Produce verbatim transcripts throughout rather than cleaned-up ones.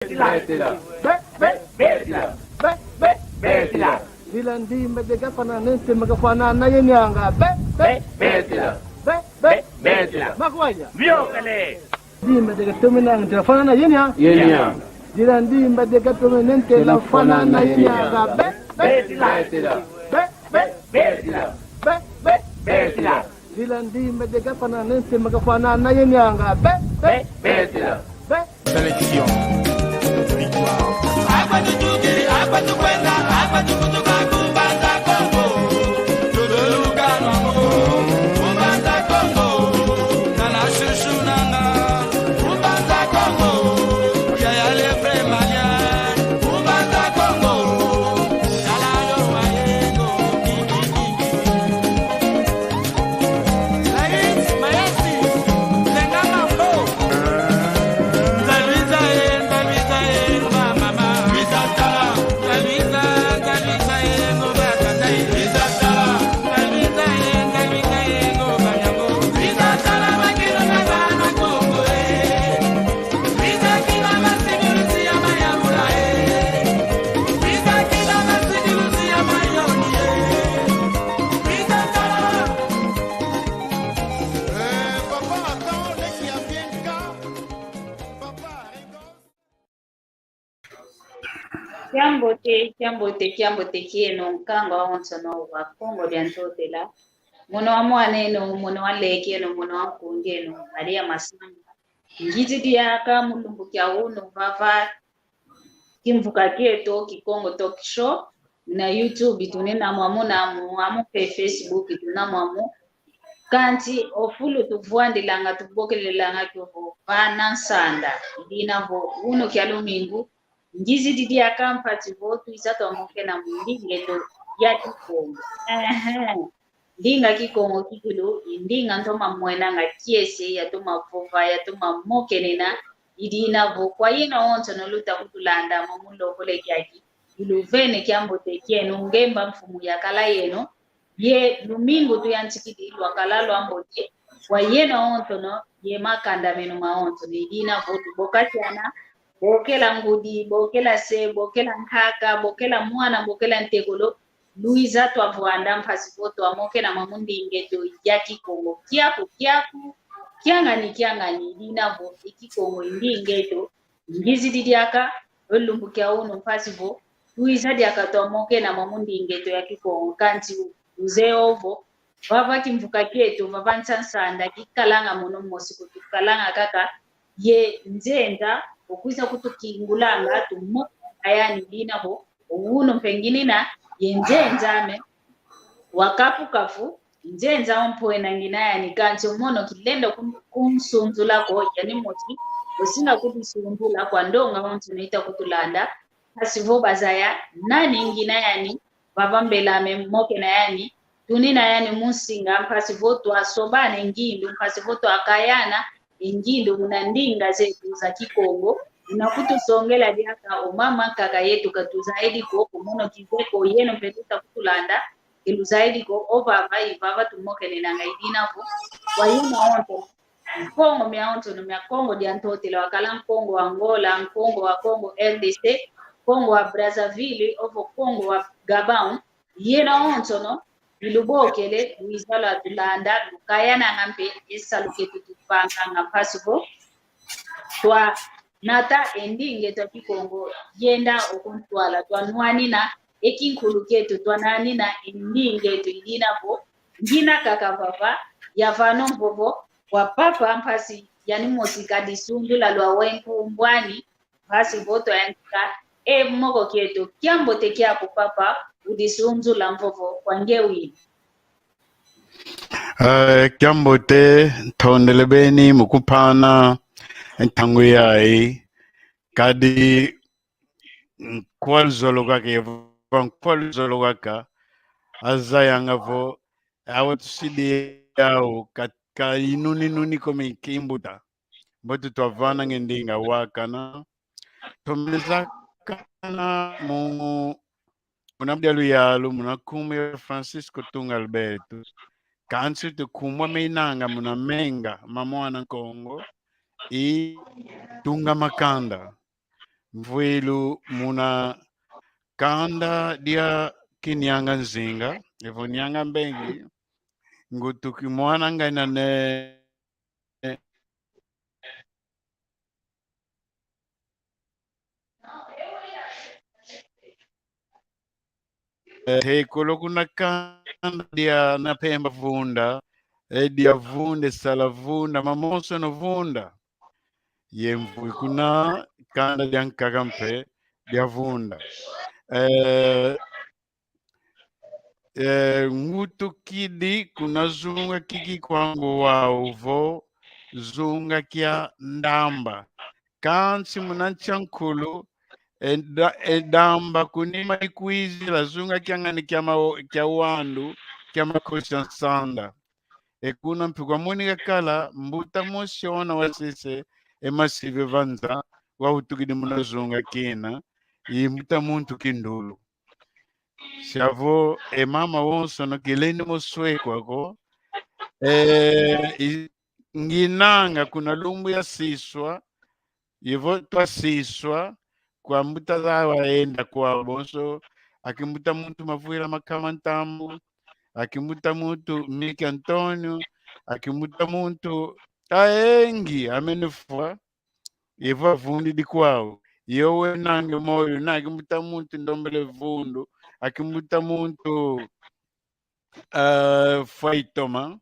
Betila. Be, be, betila. Be, be, betila. Dila ndimba de gafana nente magafana na yenianga. Be, be, betila. Be, be, betila. Makwanya. Biokele. Ndimba de gatomena nte fana na yenia. Yenia. Dila ndimba de gatomena nte la fana na yenianga. Be, be, betila. Be, be, betila. Be, be, betila. Dila ndimba de gafana nente magafana na yenianga. Be, be, betila. Be. Sélection. Victoire. Akwa tutukiri, akwa tukwenda, akwa tukutuka ku Mbanza Kongo. Tuzoluka nwango ku Mbanza Kongo. Tala chouchou nanga ku Mbanza Kongo. Yaya le vrai malien ku Mbanza Kongo. Tala yo wayengo. Kiambote, kiambote, kiambote kieno, nkangu awonsono wa Kongo dia Ntotela. Mono wa mwan'eno, mono wa nlek'eno, mono wa nkund'eno, Maria Masamba. Ngizidi diaka mu lumbu kia unu vava kimvuka kieto, Kikongo Talk Show. Na YouTube tuna mwamu, na mwamu mpe Facebook tuna mwamu. Kansi o fulu tuvwandilanga, tubokelelanga kio vo vana nsanda. Dina vo unu kia lumingu, ngizidi diaka mpasi vo twiza twamokena mu ndinga eto ya Kikongo. Ehe. Ndinga Kikongo kikilu i ndinga ntoma mwenanga kiese, yatoma vova, yatoma mokenena. I dina vo kwa yeno awonsono luta kutulanda mo mu lokole kiaki, iluvene kiambote kieno, ngemba mfumu yakala yeno, ye lumingu tuyantikidi lwakala lwambote kwa yeno awonsono ye makanda meno mawonsono. I dina vo tubokasiana, bokela ngudi, bokela se, bokela nkaka, bokela mwana, bokela ntekolo, lwiza twavwanda mpasi vo twamokena mwamu ndinga eto ya Kikongo. Kiaku, kiaku, kiangani, kiangani, i dina vo i Kikongo i ndinga eto. Ngizidi diaka o lumbu kia unu mpasi vo twiza diaka twamokena mwamu ndinga eto ya Kikongo. Kansi luzeye ovo, vava kimvuka kieto, vava nsa nsanda kikalanga mono mosi ko, tukalanga kaka ye nzenza, okwiza kutukingulanga, tumokena yani. Dina vo o unu mpe nginina ye nzenza ame wa kafu-kafu, nzenza wa mpwena ngina yani, kansi o mono kilenda kun-, kunsunzula ko, yani mosi osinga kudisunzula kwa ndonga awonsono ita kutulanda, mpasi vo bazaya nani ngina yani, vava mbel'ame mokena yani, tunina yani mu nsinga, mpasi vo twasobana e ngindu, mpasi vo twakayana e ngindu muna ndinga zeto za Kikongo, muna kutusongela diaka o mama nkaka yeto. Ka tuzaidi ko, ku mono kize ko, yeno mpe luta kutulanda, ke luzaidi ko, o vava i vava tumokenenanga. I dina vo kwa yeno awonsono, Nkongo miawonsono mia Kongo dia Ntotela, wakala Nkongo wa Angola, Nkongo wa Kongo R D C, Kongo wa Brazzaville, ovo Kongo wa Gabão, yeno awonsono ilubokele, lwiza lwatulanda, lukayananga mpe e salu kieto tuvanganga, mpasi vo twanata e ndinga eto ya Kikongo yenda o ku ntwala, twanwanina e kinkulu kieto, twanwanina e ndinga eto. I dina vo ngina kaka vava, yavana o mvovo kwa papa, mpasi yani mosi kadisunzula lwa wenku mbwani, mpasi vo twayantika e moko kieto. Kiambote kiaku papa, udisunzula mvovo kwa nge wina. Eh, kiambote, ntondele beni mu kumpana ntangu yayi, kadi nkwa luzolo kaka, ye va nkwa luzolo kaka, azayanga vo awa tusidi yau ka, ka inuni-nuni ko, me kimbuta. Mbote twavananga e ndinga wakana. Tomezakana mu, muna dia luyalu, muna nkumbu ya Francisco Tunga Alberto. Kansi tukumbu ame inanga muna menga ma mwana Kongo i Tunga Makanda. Mvwilu muna kanda dia Kinianga Nzinga, evo Nianga Mbengi, ngutuki mwana ngana ne Eh, he kolo kuna kanda dia na Mpemba Vunda, e dia Vunda, e sala Vunda, mamonso no Vunda. Ye mvui kuna kanda dia nkaka mpe dia Vunda. Eh, eh, ngutukidi kuna zunga kiki kwangu wau vo zunga kia Ndamba. Kansi muna nsi a nkulu, e Nda-, e Ndamba kunima ikwizila zunga kia ngani kia ma-, kia wandu, kia makosi a nsanda. E kuna mpe kwa moni kakala mbuta mosi ona wasese, e masivi va nza, wawutukidi muna zunga kina, i mbuta muntu Kindulu. Sia vo, e mama wonsono kilendi mo swekwa ko. E, i-, nginanga kuna lumbu ya siswa, evo twasiswa, kwa mbuta zawa enda kwa bonso, aki mbuta muntu Mavwila Makama Ntambu, aki mbuta muntu Mike Antonio, aki mbuta muntu ayengi, amene fwa, evo avundidi kwau. Yo wenanga moyo, na aki mbuta muntu Ndombele Vundu, aki mbuta muntu, eh, Faitoma,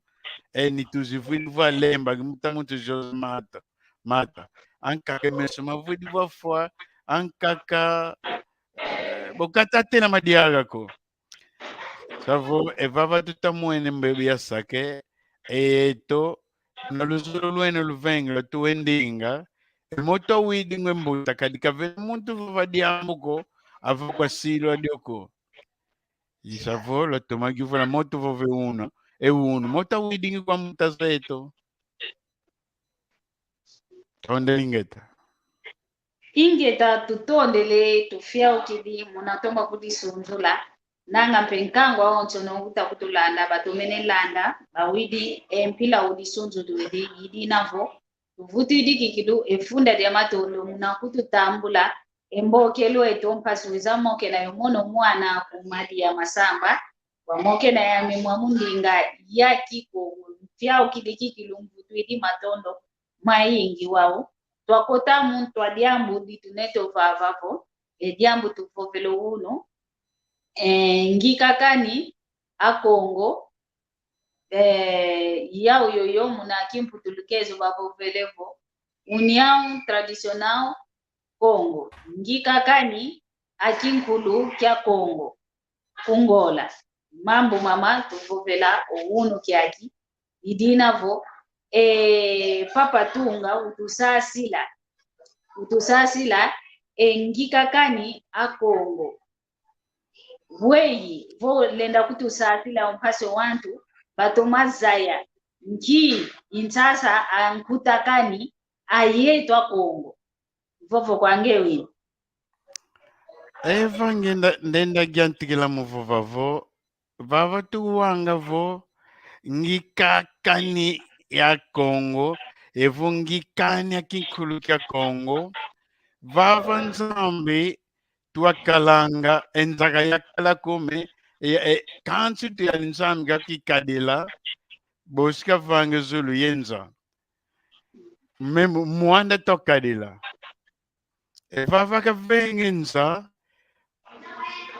e ni tuzivwidi vwa Lemba, aki mbuta muntu José Mata, Mata. Ankaka meso mavwidi vwa fwa, ankaka, eh, bo kata tena madiaka ko. Sia vo, e vava tuta mwene mbebu ya sake, e yeto, na luzolo lwene luvenge lwa tuwendinga, e moto awidi ngwe mbuta, kadi kavena muntu vova diambu ko, avo kwa silwa dio ko. I sia vo, lwatoma kivula moto vova e unu, e unu, moto awidingi kwa mbuta zeto. Tondele ingeta. Ingeta, tutondele, tufiaukidi, muna tomba kudisunzula. Nanga mpe nkangu awonsono uta kutulanda, batomene landa, bawidi e mpila udisunzulwidi, i dina vo tuvutwidi kikilu e funda dia matondo muna kututambula e mbokelu eto, mpasi wiza mokena yo mono mwana ku Madi ya Masamba, wamokena yami mwa mundinga ya Kikongo, mfiaukidi kikilu, mvutwidi matondo mayingi wau. Twakota mu ntwa diambu di tunete vava vo, e diambu tuvovele unu, e, ngikakani a Kongo, e, yau yoyo muna kimputulukezo bavovele vo União Tradicional Kongo, ngikakani a kinkulu kia Kongo, ku Ngola. Mambu mama tuvovela o unu kiaki, i dina vo, e, Papa Tunga utusasila, utusasila e ngikakani a Kongo. Weyi, vo lenda kutusasila, o mpasi o wantu batoma zaya nki i nsasa a nkutakani a yeto a Kongo. Vovo kwa nge wina. Eva nge nda-, ndenda yantikila mu vova vo, vava tuwanga vo, ngikakani ya Kongo, evo ngikani a kinkulu kia Kongo, vava Nzambi twakalanga, e nzaka yakala kume, e, e, kansi tu ya Nzambi kakikadila, bosi kavanga zulu ye nza. Meme mwanda twakadila. E vava kavenge nza,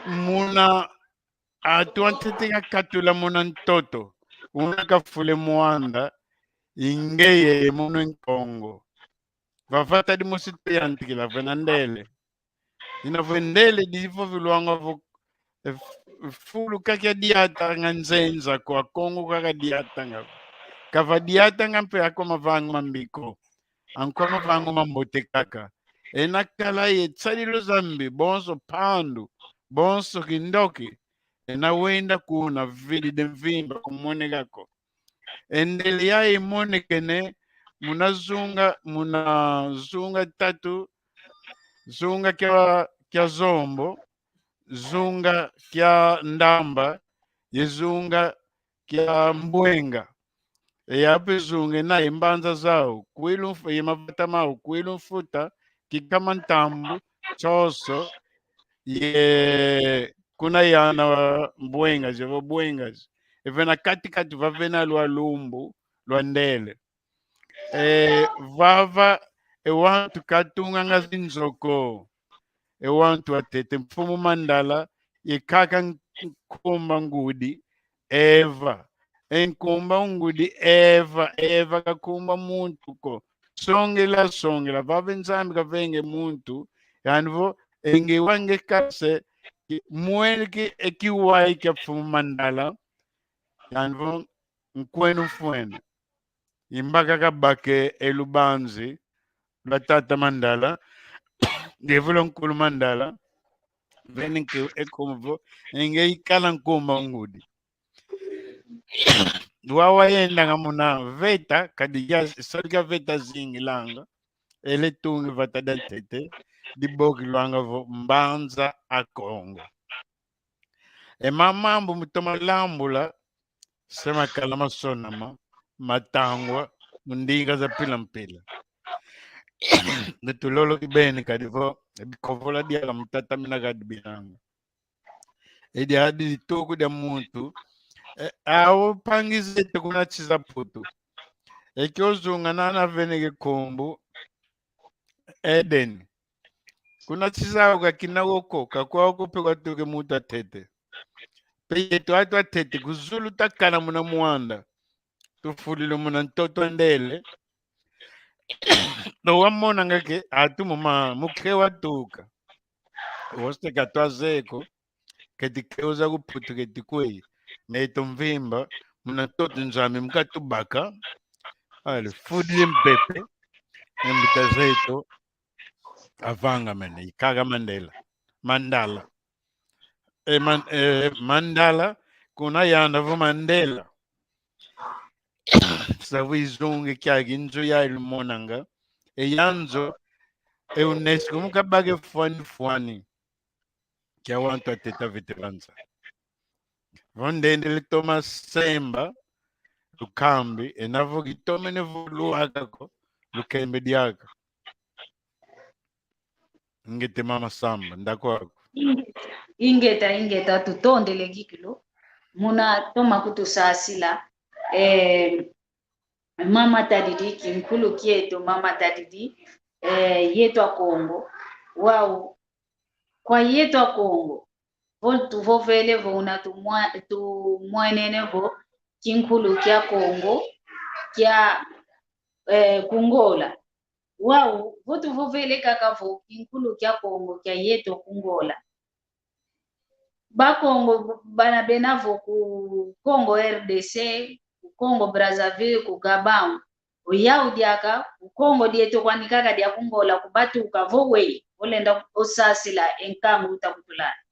muna atu antete kakatula muna ntoto, una kafule mwanda, i ngeye ye mono Nkongo. Vava tadi mosi tuyantikila vena ndele. Ina vo ndele divovilwanga vo, e, f-, fulu kaka diatanga nzenza ko, a Kongo kaka diatanga. Kava diatanga mpe ako mavangu mambi ko. Ankwa mavangu mambote kaka. Ena kala ye nsadilu zambi, bonso mpandu, bonso kindoki. Ena wenda kuna vididi mvimba kumoneka ko. E ndele yayi imonekene muna zunga, muna zunga tatu, zunga kia, kia Zombo, zunga kia Ndamba, ye zunga kia Mbwenga. E yape zunga ena ye mbanza zau, Kwilu Mf-, ye mavata mau, Kwilu Mfuta, Kikama Ntambu, Tsoso, ye kuna yana Mbwengazi, vo Mbwengazi. E vena kati-kati vavena lwa lumbu lwa ndele. E, vava, e wantu katunganga zinzo ko. E wantu atete, mfumu Mandala, ye kaka nkumba ngudi, Eva. E nkumba ngudi, Eva, Eva kakumba muntu ko. Songela, songela, vava e Nzambi kavenge muntu, yandi vo, e nge wa nge kase, ki-, mwene ki-, e kiwai kia mfumu Mandala, yandi vo, nkwenu mfwene. I mbaka kabake e lubanzi lwa tata Mandala, ndevula nkulu Mandala, veni nki e nkumbu vo, e nge ikala nkumba ngudi. Wau wayendanga muna veta, kadi ya, salu kia veta zingilanga, ele tungi vata dia ntete, dibokilwanga vo Mbanza a Kongo. E ma mambu mu toma lambula, se makala masonama, matangwa mu ndinga za mpila mpila. Ne tulolo kibeni kadi vo, e bikovola diaka mu tatamina kadi binanga. E diadi dituku dia muntu, e, awo mpangi zeto kuna nsi za Mputu. E kio zunga nana vene nge nkumbu, Eden. Kuna nsi zau ka kina wo ko, ka kwau ko mpe kwatuka e muntu atete. Mpe yeto atu atete, ku zulu takana muna mwanda. Tufudila muna ntoto a ndele. No wamonanga ke, atu mu ma, mu ke watuka. Wo se ka twazeye ko, keti keo za ku Mputu keti kwe. Neto mvimba, muna ntoto Nzambi mu katubaka. Ale, fudila e mpepe, e mbuta zeto, avangamene, i kaka Mandela. Mandala. E man-, e, Mandala, kuna yanda vo Mandela. Sa vo i zunga kiaki nzo ya ilumonanga. E ya nzo, e UNESCO mu kabaka e fwani fwani kia wantu ateta vete va nza. Vo ndendele toma semba lukambi, ena vo kitomene vo lwaka ko, lukembe diaka. Ingeta mama Samba, ndakwa aku. Inge-, ingeta, ingeta, tutondele kikilu. Muna toma kutusasila, eh, mama Tadidi, kinkulu kieto, mama Tadidi, eh, yeto a Kongo. Wau, kwa yeto a Kongo, vo tuvovele vo una tumwa-, tumwenene vo kinkulu kia Kongo, kia, eh, ku Ngola. Wau, vo tuvovele kaka vo kinkulu kia Kongo, kia yeto ku Ngola. Bakongo bana bena vo ku Congo R D C, ku Congo Brazzaville, ku Gabão. O yau diaka, ku Kongo dieto kwandi kaka dia ku Ngola kubatuka vo weye, olenda osasila e nkangu uta kutulanda.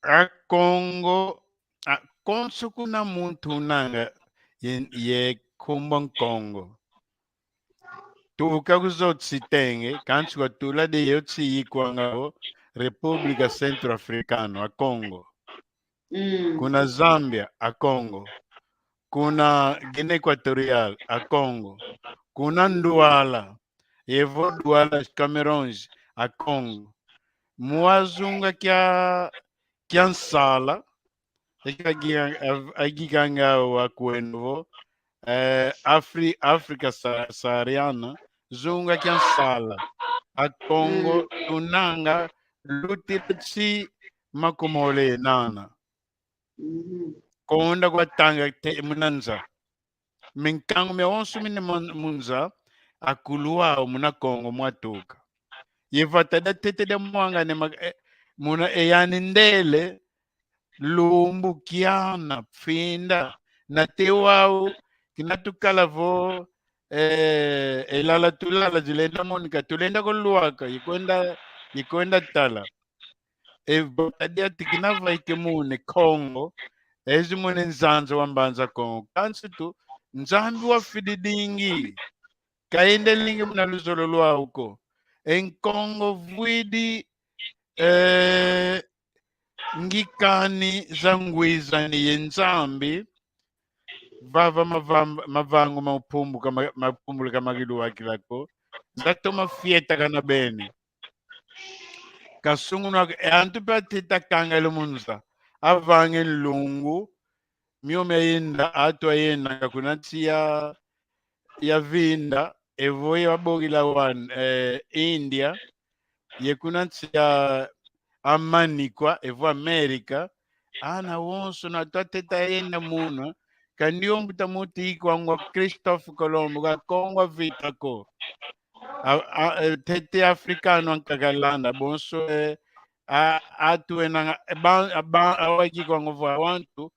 A Kongo, a, konso kuna muntu unanga ye, ye nkumbu a Nkongo. Tuka ku zo tsi tenge, kansi kwa tula de yo tsi yikwanga vo República Centroafricana, a Kongo. Mm. Kuna Zambia, a Kongo. Kuna Guiné Équatoriale, a Kongo. Kuna Douala, ye vo Douala, Cameroons, a Kongo. Mu wazunga kia, kia nsala, eka gia-, av-, agiganga wa kweno vo, eh, Afri-, África sa-, Saariana, zunga kia nsala. A Kongo, mm, tunanga lutila tsi makumole nana. Mhm. Konda kwatanga te muna nza. Minkangu miawonso mina mu-, mu nza, akulu wau muna Kongo mwatuka. Ye vata dia ntete dia mwangane ma-, eh, muna e yani ndele, lumbu, kiana, mfinda, nate wau, kina tukala vo, eh, e lala tulala zilenda monika, tulenda ko lwaka, i kwenda, i kwenda tala. E vata diati kina vaika muna Kongo, ezi muna nzanza wa Mbanza Kongo. Kansi tu, Nzambi wafididingi, kayendelingi muna luzolo lwau ko. E Nkongo vwidi, eh, ngikani za ngwizani ye Nzambi, vava mavam-, mavangu ma upumbuka ma-, ma upumbuluka ma kiluakila ko, zatoma fietakana beni. Kasunguna, e antu pe ateta kangala mu nza. Avanga e nlungu, mio miayenda, atu ayendanga kuna nsi ya, ya vinda, evo ya bogila wan, eh, India, ye kuna nsi ya Amani kwa, evo Amerika, ana wonso na twateta yenda muna, kandi o mbuta muntu ikwangwa Christophe Colombo, ka Kongo avita ko. A, a, e, tete africano ankaka landa, bonso, e, a, atu enanga, e, ba, a, ba, awaki kwango vo wantu,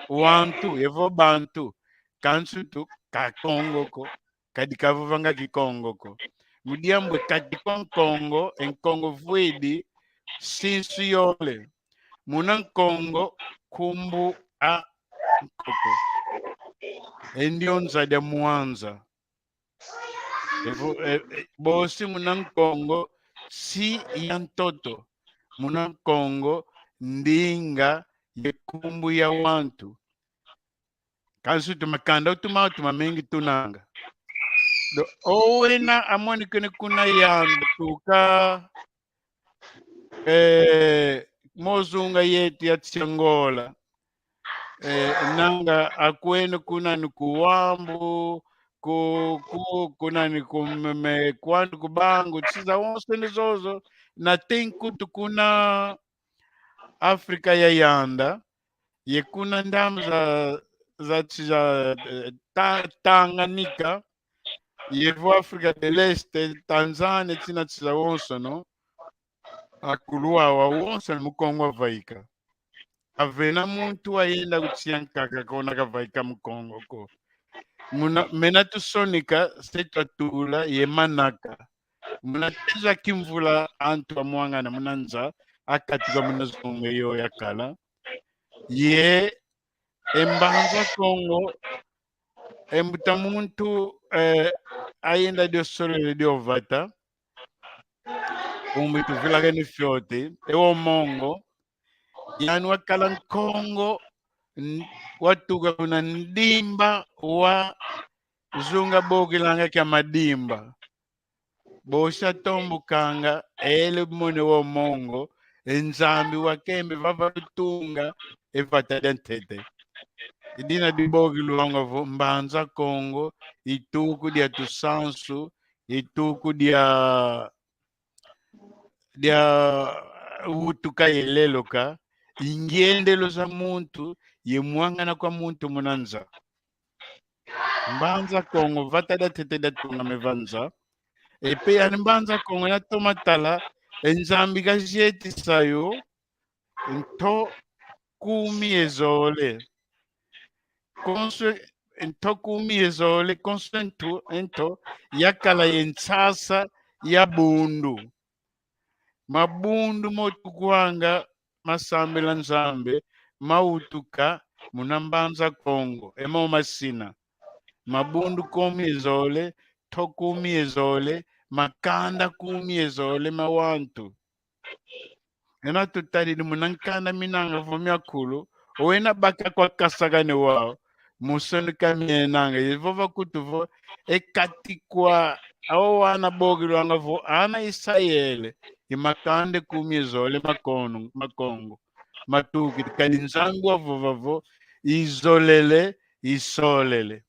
wantu, evo bantu, kansi tu, ka Kongo ko, kadi kavovanga Kikongo ko. Mu diambu kati kwa Nkongo, e Nkongo vwidi, sinsu yole. Muna Nkongo, nkumbu a nkoko. E ndio nza dia mwanza. Evo, e, e, bosi muna Nkongo, si ya ntoto. Muna Nkongo, ndinga ye nkumbu ya wantu. Kansi tu makanda, tu ma, tu mamengi tunanga. Do, o wena amonikene kuna yandi tuka, eh, mu zunga yetu ya Angola. Eh, nanga akwene kuna ni ku Wambu, ku, ku, kuna ni ku me, me, kwandu ku Bangu, nsi zawonso ni zozo, na tenkutu kuna Afrika ya Yanda, ye kuna ndambu za, za, za, eh, Ta-, Tanganyika, ye vo Afrika de l'Est, Tanzania, tina nsi zawonso, no? Akulu awa wonso ni mu Kongo avaika. Avena muntu ayenda ku nsi ya nkaka ko na kavaika mu Kongo ko. Muna, mena tusonika, se twatula ye manaka. Muna tezo a kimvula antu amwangana muna nza, akatuka muna zunga yo yakala. Ye e Mbanza Kongo, e mbuta muntu, eh, ayenda dio solele dio vata, umbi tuvilakene fioti, e wo Mongo, yandi wakala Nkongo, n-, watuka kuna Ndimba wa zunga bokilanga kia Madimba. Bosi atombukanga, ele mone wo Mongo, e Nzambi wakembe vava lutunga, e vata dia ntete. I dina dibokilwanga vo Mbanza Kongo, i tuku dia tusansu, i tuku dia, dia wutuka ye leloka, i ngiendelo za muntu, ye mwangana kwa muntu muna nza. Mbanza Kongo, vata dia ntete dia tungame va nza. E pe yandi Mbanza Kongo yatoma tala, e Nzambi kazietisa yo nto kumi ye zole. Konso nto kumi ye zole, konso ntu, nto yakala ye nsasa ya bundu. Mabundu mo tukwanga masambila Nzambi, mawutuka muna Mbanza Kongo, e mo masina. Mabundu kumi ye zole, nto kumi ye zole, makanda kumi ye zole ma wantu. Ena tutadidi muna nkanda minanga vo miakulu, o wena baka kwa Kasakane wau, mu sonika mienanga, ye vova kutu vo, e kati kwa, awo wana bokilwanga vo, ana Isayele, i makanda kumi ye zole ma Kono-, ma Kongo, matukidi, kadi Nzambi wavova vo, izolele, isolele.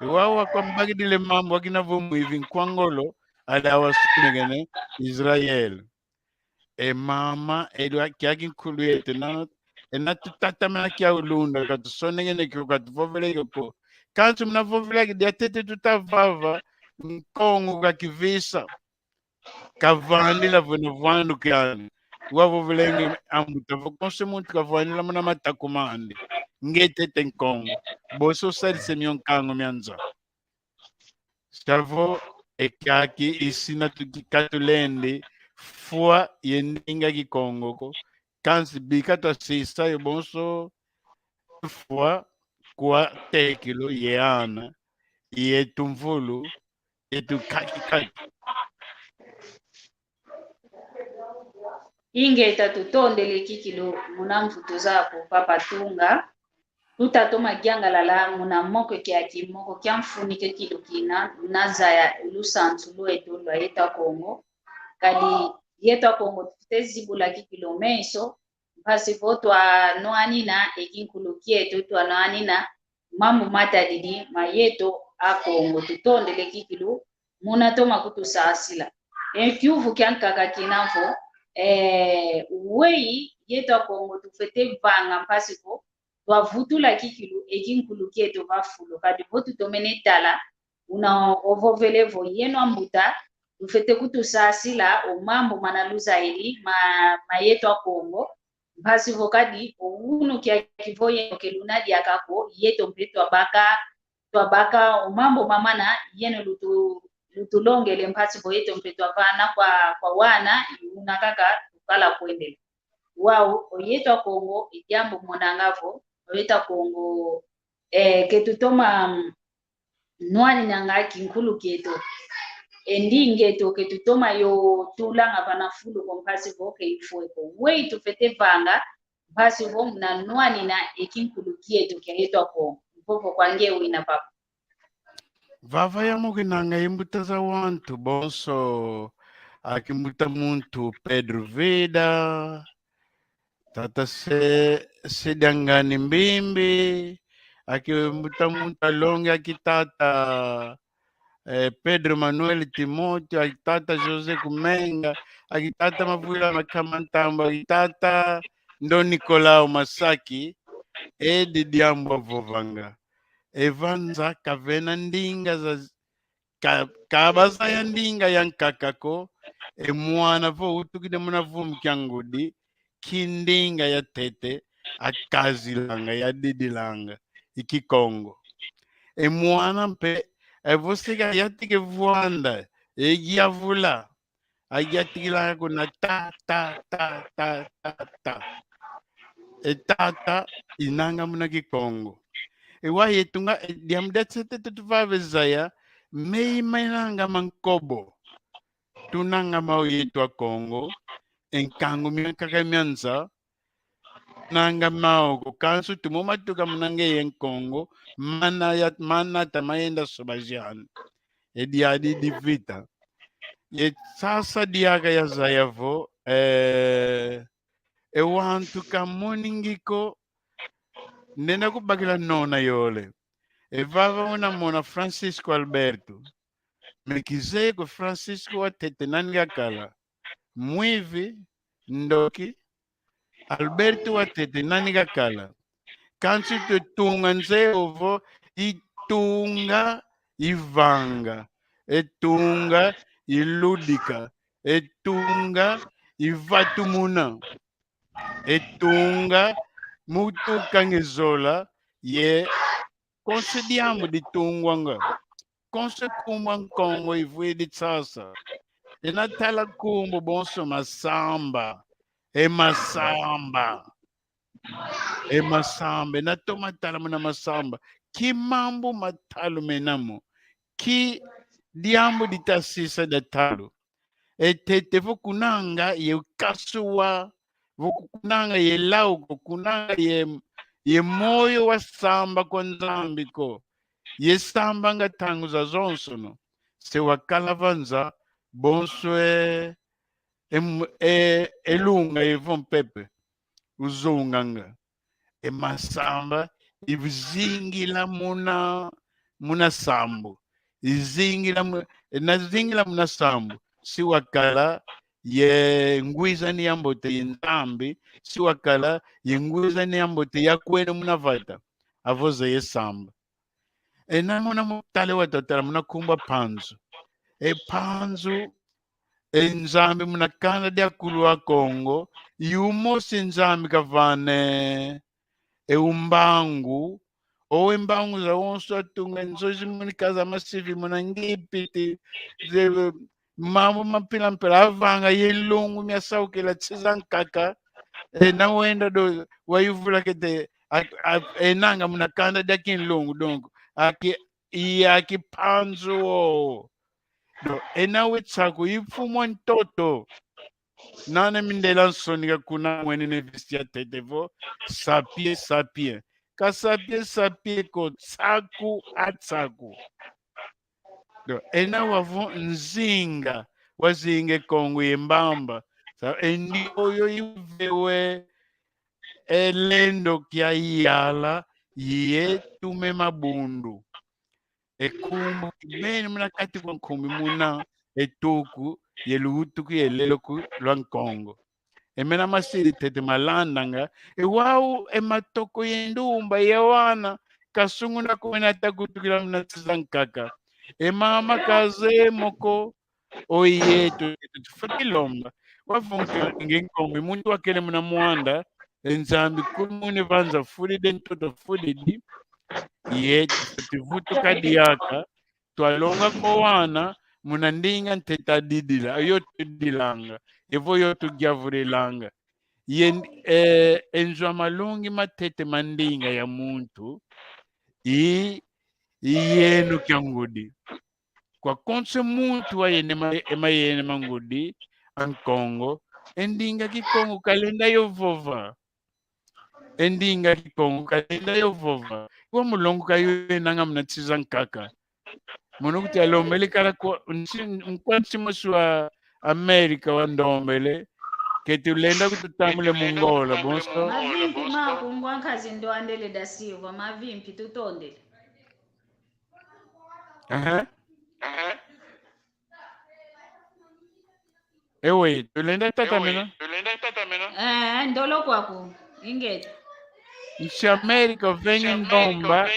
E wau wakwambakidile mambu akina vo mwivi nkwa ngolo, ada wasonekene Israel. E mama, edo kiaki nkulu yetu, nano, ena tutatamana kia ulunda, katusonekene kio, katuvovele kio ko. Kansi muna vovela ki diatete tuta vava, Nkongo kakivisa. Kavandila vo na vwandu kiani. Wavovelenge ambuta vo konso muntu kavandila muna mataku mandi. Nge tete Nkongo. Bosi osadisa mio nkangu mia nza. Savo e kiaki i sina tu-, katulendi fwa ye ndinga Kikongo ko. Kansi bika twasisa yo bonso fwa kwa tekilo ye ana, ye tumvulu, ye tukaki-kaki. Ingeta, tutondele kikilu muna mvutu zaku, Papa Tunga. Tuta toma yangalala muna moko kia kimoko kia mfunu kikilu kina, na zaya lusansu lweto lwa yeta Kongo. Kadi yeto Akongo tufwete zibula kikilu meso, mpasi vo twanwanina e kinkulu kieto, twanwanina mambu matadidi ma yeto Akongo. Tutondele kikilu muna toma kutusasila. E kiuvu kiankaka kina vo, eh, weyi yeto Akongo tufwete vanga mpasi vo twavutula kikilu e kinkulu kieto va fulu. Kadi vo tutomene tala, una ovovele vo yeno ambuta, tufwete kutusasila o mambu mana luzayidi ma, ma yeto Akongo, mpasi vo kadi o unu kiaki vo yeno ke luna diaka ko, yeto mpe twabaka, twabaka o mambu mamana yeno lutu-, lutulongele, mpasi vo yeto mpe twavana kwa, kwa wana, i una kaka tukala kwendele. Wau, o yeto Akongo, i diambu monanga vo, o yeto Akongo, eh, ke tutoma, mm, nwaninanga kinkulu kieto. E ndinga eto ke tutoma yo tulanga vana fulu ko, mpasi vo ke ifwe ko. Weyi tufwete vanga mpasi vo muna nwanina e kinkulu kieto kia yeto Akongo? Mvovo kwa nge wina, papa. Vava yamukinanga ye mbuta za wantu bonso, aki mbuta muntu Pedro Vida, tata Se-, Sediangani Mbimbi, aki mbuta muntu alongi, aki tata, eh, Pedro Manuel Timóteo, aki tata José Kumenga, aki tata Mavwila Makama Ntambo, aki tata Ndo Nicolau Masaki, e di diambu avovanga. E va nza kavena ndinga za, ka-, ka bazaya ndinga yankaka ko, e mwana vo utukidi muna vumu kia ngudi, ki ndinga ya ntete akazilanga, yadidilanga, i Kikongo. E mwana mpe, e vo se kayantika vwanda, e yavula, ayantikilanga kuna ta, ta, ta, ta, ta, ta. E tata inanga muna Kikongo. E wau yetunga, e diambu dia ntete tuvava zaya, meyi menanga ma nkobo. Tunanga mau yeto Akongo, e nkangu miankaka mia nza, nanga mau ko, kansi tumo matuka muna ngeye Nkongo, mana ya, mana ta mayenda soba ziani. E diadi di vita. Ye sasa diaka yazaya vo, eh, e wantu kamoningi ko, ndenda kubakila nona yole. E vava una mona Francisco Alberto. Me kizeye ko Francisco wa ntete nani kakala. Mwivi, ndoki, Alberto wa ntete nani kakala. Kansi tutunga nzeye ovo, i tunga ivanga, e tunga iludika, e tunga ivatumuna, e tunga mu tukanga e zola, ye konso diambu ditungwanga. Konso nkumbu a Nkongo ivwidi sasa. Ina tala nkumbu bonso masamba. E masamba. E masamba. Ina toma tala muna masamba. Ki mambu ma ntalu mena mo? Ki diambu ditasisa dia ntalu? E ntete vo kunanga ye nkasuwa, vo kunanga ye lau ko, kunanga ye, ye moyo wa samba kwa Nzambi ko, ye sambanga ntangu zazonsono, se wakala va nza, bonso e, e m-, e, e lunga ye vo mpepe uzunganga. E masamba izingila muna, muna sambu. Izingila mu-, ina zingila muna sambu, si wakala ye ngwizani ya mbote ye Nzambi, si wakala ye ngwizani ya mbote ya kwenda muna vata, avo zeye samba. Ina muna mu tala wa tatala muna nkumbu a Mpanzu. E Mpanzu, e Nzambi muna kanda dia Kulu a Kongo, i umosi Nzambi kavana e umbangu, o e mbangu zawonso atunga, nzo zi monika za masivi muna Ngipiti, ze, mambu ma mpila mpila avanga ye nlungu mia saukila nsi zankaka, e na wenda do wayuvula kete, a, a, enanga muna kanda dia kinlungu, donc, aki, i aki Mpanzu o. Donc, ena we nsaku, i mfumu a ntoto. Nana mindela nsoni ka kuna mwenene visi ya ntete vo, sapie, sapie. Ka sapie, sapie ko, nsaku a nsaku. Donc, ena wau vo nzinga, wazinga e Kongo ye mbamba, Sa, e ndioyo ivewe e lendo kia yala, yetu me mabundu. E nkumbu kibeni muna kati kwa nkumbu muna, e tuku, ye luwutuku ye lelo ku lwa Nkongo. E mena masidi ntete malandanga, e wau e matoko ye ndumba ye wana, kasunguna kumena ta kutukila muna nsi za nkaka. E mama kazeye mo ko, oyeto, yeto tufweti lomba. Wavonga nge Nkongo, muntu wakele muna mwanda, e Nzambi kulu muna vanza fudidi, ntoto fudidi, yeto tufweti vutuka diaka, twalonga ko wana, muna ndinga ntete adidila, yo tudilanga, evo yo tugiavulilanga. Ye, eh, e nzo a malongi matete ma ndinga ya muntu, i, i yeno kia ngudi. Kwa konso muntu wa yeno ma, e ma yeno ma ngudi, a Nkongo, e ndinga Kikongo kalenda yo vova. E ndinga Kikongo kalenda yo vova. Kwa mulongo ka yo enanga muna nsi za nkaka. Mono kuti alombele kala kwa nsi, nkwa nsi mosi wa Amerika wandombele, ke tulenda kututambule mu Ngola, bonso. Mavimpi maku ngwa nkazi Ndoandele da Silva, mavimpi tutondele. Aha. Ewe, tulenda tatamena? Eh, ndolo kwaku. Ingeta. Nsi Amerika venge ndomba.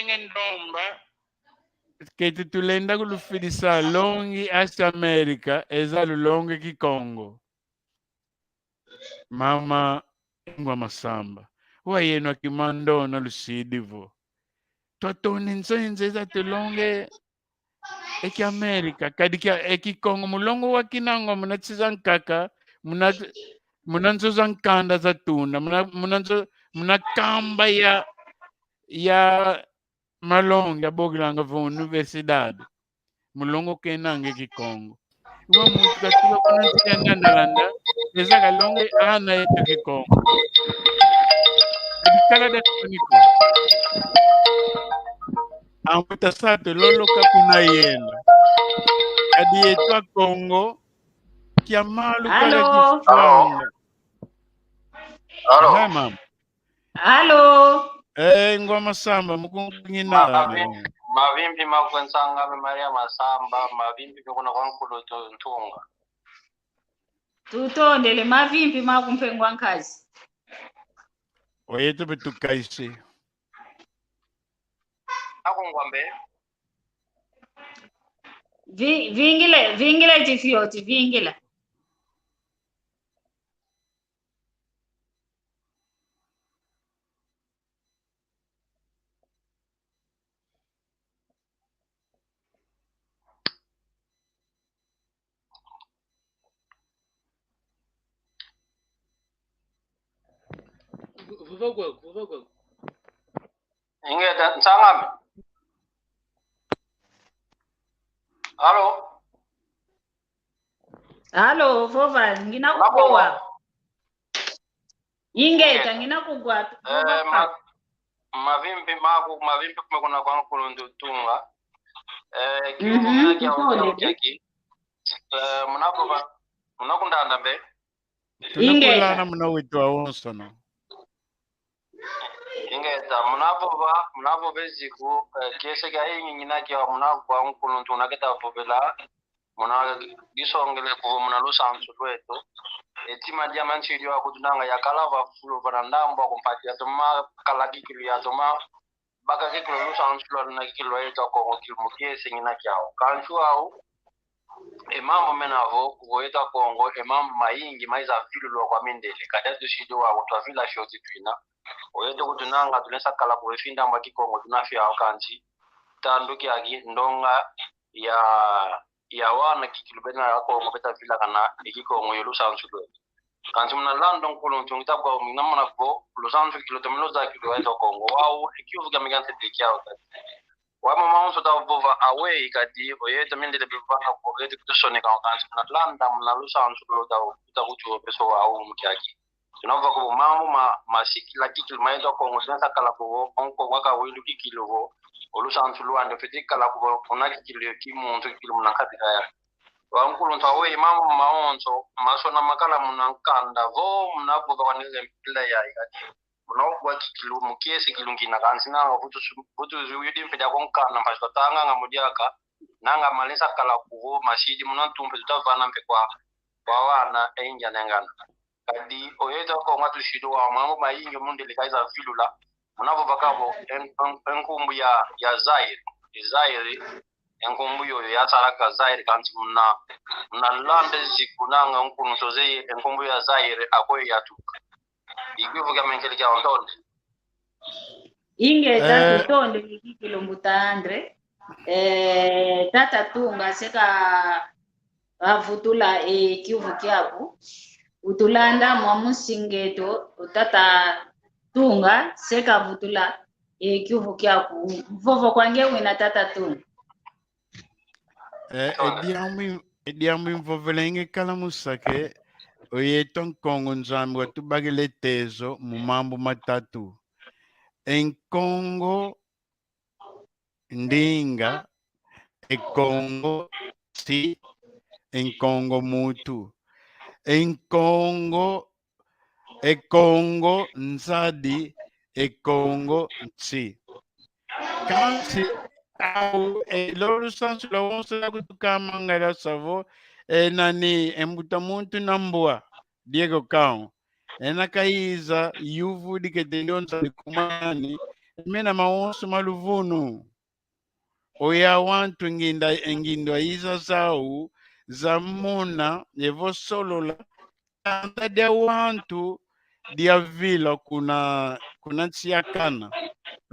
Keti tulenda kulufidisa longi Asia Amerika, eza lulonge Kikongo. Mama Ngwa Masamba. Wa yeno a Kimandona lusidi vo. Twatoni nzo nzeza tulonge e kia Amerika, kadi kia e Kikongo, mulongo wa kinangwa muna nsi za nkaka, muna, muna nzo za nkanda za tuna, muna, muna nzo, muna kamba ya, ya malongi abokilanga vo universidade. Mulongo kenanga e Kikongo. Wa muntu katuka kuna nsi ya Nandalanda, eza kalonge ana yeto Kikongo. Kadi kala da tuni ko. Ambuta Sato lolo ka kuna yenda. Kadi yeto a Kongo, kia malu kala kifwanga. Allô? Allô? Hai, mama. Allô? Eh, Ngwa Masamba, mukungu ngina. Mavi-, mavimpi maku nsanga me Maria Masamba, mavimpi me kuna kwa nkulu tu-, ntunga. Tutondele, mavimpi maku mpe ngwa nkazi. Oyeto mpe tukaisi. Aku ngwa mbe? Vi-, vingila, vingila tifioti, vingila. Vova kwaku, vova kwaku. Ingeta, nsang'ame. Allô? Allô, vova, ngina kuwa. Ingeta, ingeta, ngina kugwa, eh, vova ma-, kwaku. Mavimpi maku, mavimpi me kuna kwa nkuluntu tunga. Eh, kiuvu, mhm, kina kia, tutondele, kia, kia ki. Eh, muna vova, muna kundanda mbe. Tuna, ingeta, kulana muna wetu awonsono. Ingeta, muna vova, muna vova e ziku, eh, kiese kia ingi ngina kia muna kwa nkuluntu una keta vovela, muna disongele kuvo muna lusansu lweto. E tima dia mansi dio akutunanga yakala va fulu vana ndambu aku mpati yatoma kala kikilu, yatoma baka kikilu lusansu lwa luna kikilu lwa yeto a Kongo kilu mu kiese ngina kiau. Kansi wau, e mambu mena vo, kuvo yeto a Kongo, e mambu mayingi maiza vilulwa kwa mindele. Kadi tusidi wau, twavila fioti twina. Oyeto kutunanga, tulesa kala kuvo e findambu a Kikongo tuna fiau kansi. Tandu kiaki, ndonga ya, ya wana kikilu bena a Kongo beta vilakana e Kikongo yo lusansu lweto. Kansi muna landa nkuluntu ngita kwa mina muna vo, lusansu kikilu tomene luza kikilu yeto a Kongo. Wau, e kiuvu kiame kia ntete kiau kadi. Wa mama onso ta vova aweyi kadi, oyeto mindele bivanga ko, oyeto kutusoneka kansi muna landa muna lusansu lota, ta kutu peso wau mu kiaki. Tuna vova ko mambu ma, masikila kikilu ma yeto a Kongo, tuna sakala ko, onko waka wilu kikilu vo, o lusansu lwandi, fwete kala ko, kuna kikilu yo kimuntu, kikilu muna nkati kaya. Wa nkuluntu, aweyi mambu mawonso masonama kala muna nkanda vo muna vova kwani mpila yayi kadi? Muna vova ki-, kilu-, mu kiese kilungina kansi nanga vutu su-, vutu zuyidi mpe dia ko nkanda mpasi twatanganga mu diaka, nanga malesa kala kuvo masidi muna ntu mpe tutavana mpe kwa, kwa wana e ngianangana. Kadi oyeto ko nga tusidu wa mambu mayingi mundele kayiza vilula. Muna vova kavo en-, en-, e nkumbu ya, ya Zaire. E Zaire, e nkumbu yoyo yasalaka Zaire, kansi muna, muna landa ziku nanga nkunu soze e nkumbu ya Zaire ako yatuka. I kiuvu kiame nkele kia ntonde. Ingeta, eh, tutonde, Kiki Lumbuta Andre. Eh, Tata Tunga, se kavutula e kiuvu kiaku. Utulanda mwa musinga eto, o Tata Tunga, se kavutula e kiuvu kiaku. Mvovo kwa nge wina, Tata Tunga. Eh, e diambu, e diambu imvovelenge kala musake, oyeto Nkongo Nzambi watubakila e tezo mu mambu matatu. E Nkongo ndinga, e Kongo nsi, e Nkongo muntu. E Nkongo, e Kongo nzadi, e Kongo nsi. Kansi, au, e, lolo sansu lawonso la kutuka mangala savo, e, nani, e mbuta muntu na mbwa, Diego Cao. Ena kayiza, yuvu dikete ndionza dikumani, mena mawonso ma luvunu. Oya wantu nginda, ngindu ayiza zau, za mona, evo solola, kanda dia wantu dia vila kuna, kuna nsi ya Kana.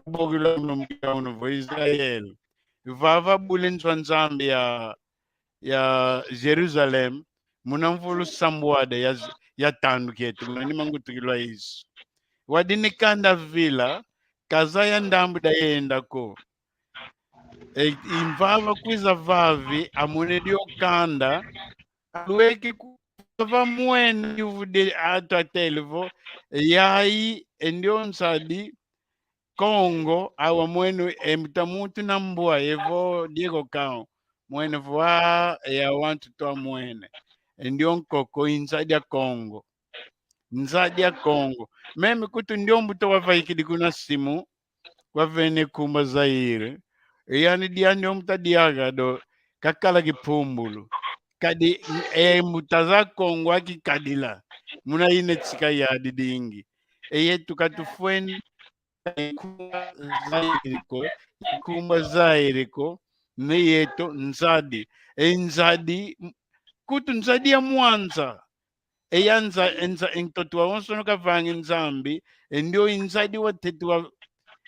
Bogilo mno mpila unu vo Israel. Vava bule nzo a Nzambi ya, ya Jerusalem, muna mvulu sambwada ya, ya tandu kieto, muna ni mangutukilwa Yesu. Wadi ni kanda vila, kazaya ndambu dayenda ko. E, i mvava kwiza vavi, amwene dio kanda, alweki ku-, vava mwene yuvu de atu atele vo, yayi e ndio nzadi Kongo, awa mwene e mbuta muntu na mbwa, evo Diego Cao. Mwene vo, ah, e awantu twa mwene. E ndio nkoko, i nzadi a Kongo. Nzadi a Kongo. Meme kutu ndio mbuta wavaikidi kuna simu, wavene kumba Zaire. E yani dia ndio mbuta diaga do, kakala kipumbulu. Kadi, e mbuta za Kongo akikadila. Muna ine tsika ya didingi. E yetu katufweni, nkumbu Zaire ko, nkumbu Zaire ko, ne yeto nzadi. E nzadi, m-, kutu nzadi ya mwanza. E ya nza-, e nza-, e ntoto wawonsono kavangi Nzambi, e ndio i nzadi watete wa,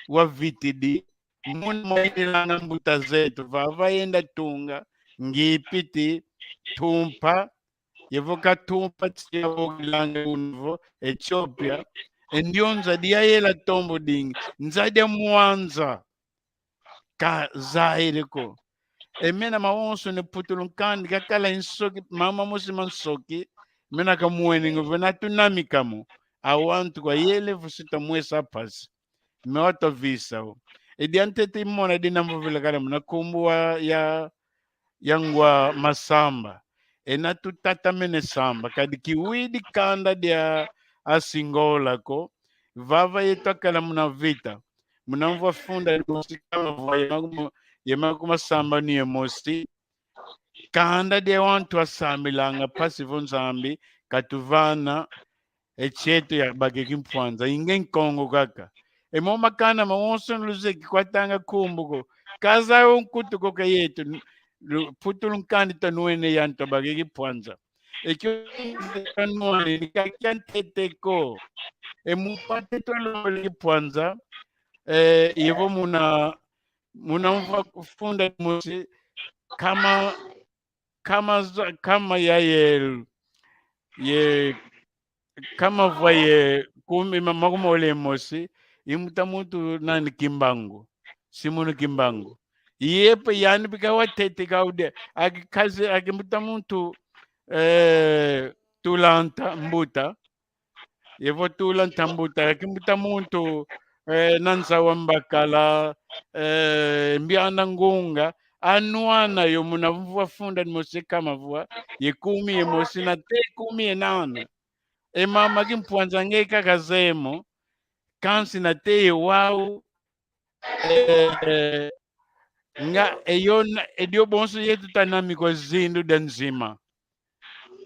wavitidi. Muna mwaililanga mbuta zeto, vava yenda tunga, Ngipiti, Tumpa, yevo ka Tumpa, tia vokilanga unu vo, Etiópia, e ndio nzadi yayela tombo dingi, nzadi ya mwanza, ka Zaire ko. E mena mawonso ne putulu nkandi, kakala nsoki, mama mosi ma nsoki, mena kamwene ngo vena tunamika mo. Awantu kwa yele vo si twamwesa mpasi. Me watwavisa o. E diantete mona dina mvovela kala muna nkumbu wa ya, ya ngwa Masamba. Ena tutatamene samba, kadi kiwidi kanda dia Asingola ko, vava yeto akala muna vita. Muna mvwa funda mosi kama vwa ye makumo-, ye makumasambanu ye mosi. Kanda dia wantu asambilanga mpasi vo Nzambi katuvana e kieto ya bake kimpwanza, inge Nkongo kaka. E mo makanda mawonso luzeye kikwatanga nkumbu ko. Kazaya o nkutu ko ka yeto, n-, lu-, putulu nkandi tanwene yantu a bake kimpwanza. E kio tanwene ni ka kia ntete ko. E mu mpate twalombele kimpwanza, e, yevo muna, muna mvwa funda mosi, kama, kama za-, kama ya ye, ye, kama vwa ye kumi ma-, makumole mosi, i mbuta muntu nani Kimbangu, Simoni Kimbangu. Ye mpe yani bika watete kaude, aki kazi, aki mbuta muntu, eh, Tulanta Mbuta, yevo Tulanta Mbuta, aki mbuta muntu, eh, Nanza wa Mbakala, eh, Mbiana Ngunga, anwana yo muna mvwa funda ni mosi kama vwa ye kumi ye mosi na te kumi ye nana. E mama kimpwanza nge kaka zemo, kansi na te ye wau, eh, nga e yo na, e dio bonso yeto tanami kwa zindu dia nzima.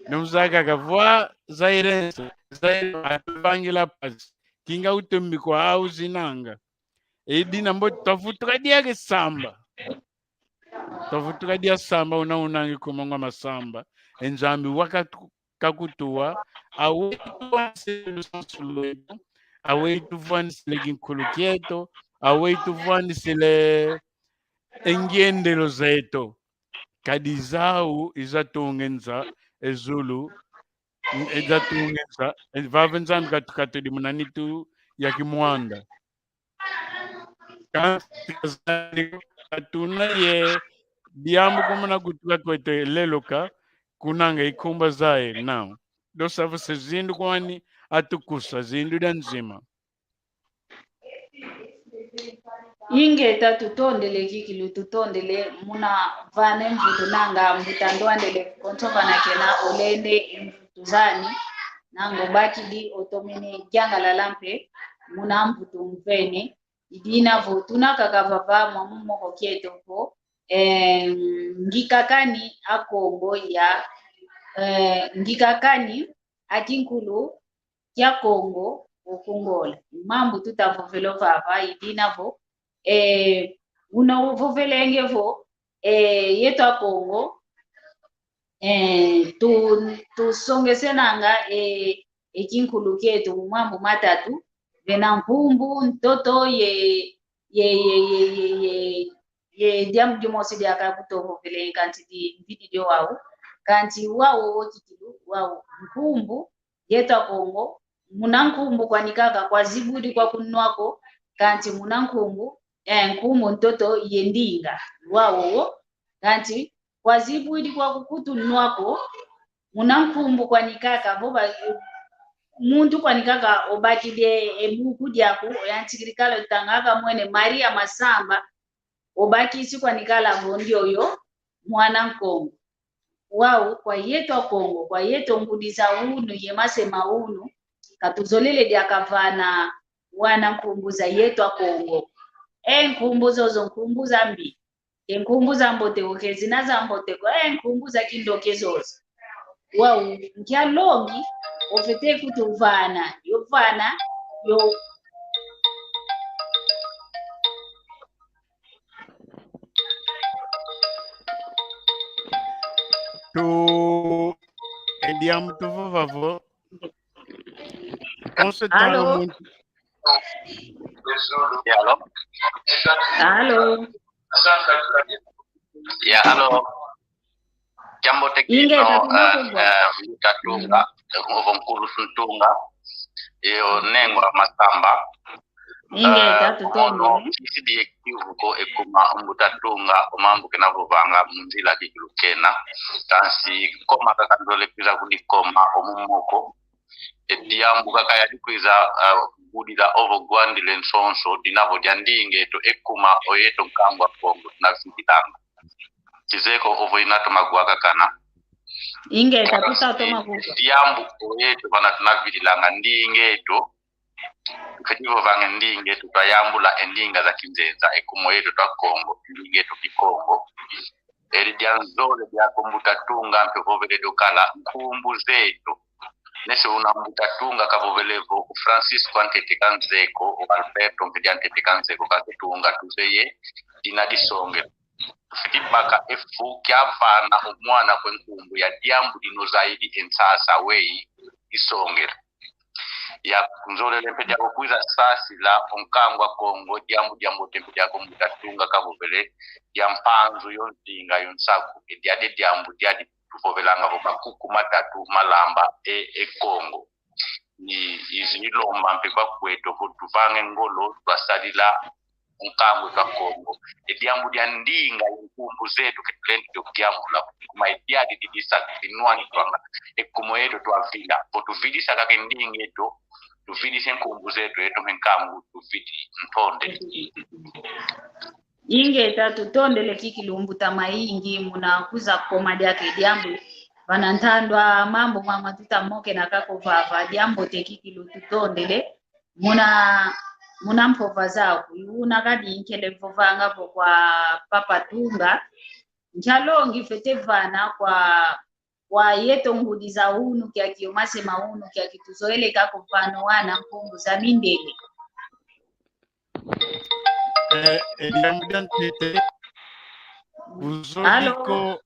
Nomuzaka kavwa Zaire, Zaire atuvangila pasi. Kinga utumbi kwa au zinanga. E dina mbo twavutuka diaka samba. Twavutuka dia samba una unangi kumangwa masamba. E Nzambi waka tu-, kakutuwa. Awe tuvwanisile lusansu lweto. Awe tuvwanisile kinkulu kieto. Awe tuvwanisile e ngiendelo zeto. Kadi zau iza tunga e nza-, e zulu, iza tunga e nza-, e vava Nzambi katu-, katudi muna nitu ya kimwanda. Kansi kazani katuna ye diambu kumuna kutuka kweto lelo ka kunanga ikumba zaye nau. Dosa vo se zindu kwani atukusa zindu dia nzima. Ingeta, tutondele kikilu, tutondele muna vana e mvutu nanga mbuta ndwandele konso vana kena olende e mvutu zani, nanga obakidi otomene yangalala mpe muna mvutu mvene. I dina vo tuna kaka vava mwa mu moko kieto ko, eh, ngikakani a Kongo ya, eh, ngikakani a kinkulu kia Kongo o Kongola. Mambu tuta vovela vava, i dina vo, eh, una uvovelenge vo, eh, yeto a Kongo, eh, tu, tusongesenanga, eh, e kinkulu kieto mu mambu matatu, vena nkumbu, ntoto, ye, ye, ye diambu dimosi diaka kutu vovelenge, kansi di, mvidi dio wau. Kansi wau o kikilu, wau nkumbu, yeto a Kongo, muna nkumbu kwani kaka kwa zibudi kwa kunwa ko, kansi muna nkumbu, eh, nkumbu, ntoto ye ndinga, wau wo. Kansi kwa zibudi kwa kukutu nwa ko, muna nkumbu kwani kaka, vo ba, muntu kwani kaka obakidi e buku diaku, oyantikidi kala otangaka mwene Maria Masamba, obakisi kwani kala vo ndioyo mwana Nkongo. Wau kwa yeto a Kongo, kwa yeto ngudi za unu ye mase ma unu, katuzolele diaka vana wana nkumbu za yeto a Kongo. E nkumbu zozo nkumbu za mbi. E nkumbu za mbote ko, ke zina za mbote ko, e nkumbu za kindoki zozo. Wau, nkia longi ofwete kutuvana, yo vana, yo. Tu, e diambu tuvova vo. Konso tala muntu. Ya, alo? Alo? Ya, alo. Kiambote kino, ingeta, tuna, eh, kumva, eh, Mbuta Tunga, ovo nkulu Ntunga, yo Nengwa Masamba. Ingeta, eh, tutondo. Ono, kisi di ekivu ko ekuma Mbuta Tunga, o mambu kena vovanga mu nzila kikilu kena. Kansi koma kaka nzole kwiza kudikoma o mu moko. E diambu kaka yadi kwiza, ah, budila ovo gwandile nsonso, dina vo dia ndinga eto ekuma o yeto nkangu a Kongo tuna vidilanga. Kizeye ko ovo ina toma gwakakana. Ingeta, tuta toma gwaka. Diambu o yeto vana tuna vidilanga ndinga eto. Fwete vovanga ndinga eto, twayambula e ndinga za kinzenza, ekuma o yeto twa Kongo, ndinga eto Kikongo. Edi dia nzole diaka Mbuta Tunga mpe vovele dio kala nkumbu zeto. Nesi una Mbuta Tunga kavovele vo o Francisco a ntete ka nzeye ko, o Alberto mpe dia ntete ka nzeye ko, kansi Tunga tuzeye dina disongele. Tufwete baka e fu kia vana o mwana kwe nkumbu ya diambu dino zaidi e nsasa weyi disongele. Ya nzolele mpe diaka kwiza sasila o nkangu a Kongo, diambu diambote mpe diaka Mbuta Tunga kavovele, dia mpanzu yo nzinga yo nsaku, e diadi diambu diadi tuvovelanga vo makuku matatu malamba e, e Kongo. Ni, izi ilomba mpe kwa kweto vo tuvange ngolo, twasadila o nkangu twa Kongo. E diambu dia ndinga ye nkumbu zeto ke tulendi dio diambula. Kuma e diadi didisa dinwani twanga. Ekuma yeto twavila. Vo tuvidisa kaka e ndinga eto, tuvidisa e nkumbu zeto, yeto mpe nkangu tuvidi. Ntonde. Ingeta, tutondele kikilu mbuta mayingi muna kwiza koma diaka e diambu. Vana ntandu a mambu mama tuta mokena kaka vava, diambote kikilu, tutondele. Muna, muna mpova zaku, i una kadi nkele vovanga vo kwa Papa Tunga. Nkia longi fwete vana kwa, kwa yeto ngudi za unu kiaki, yo mase ma unu kiaki, tuzoele kaka vana wana nkumbu za mindele. Eh, e diambu dia ntete. Uzo Alo? Diko.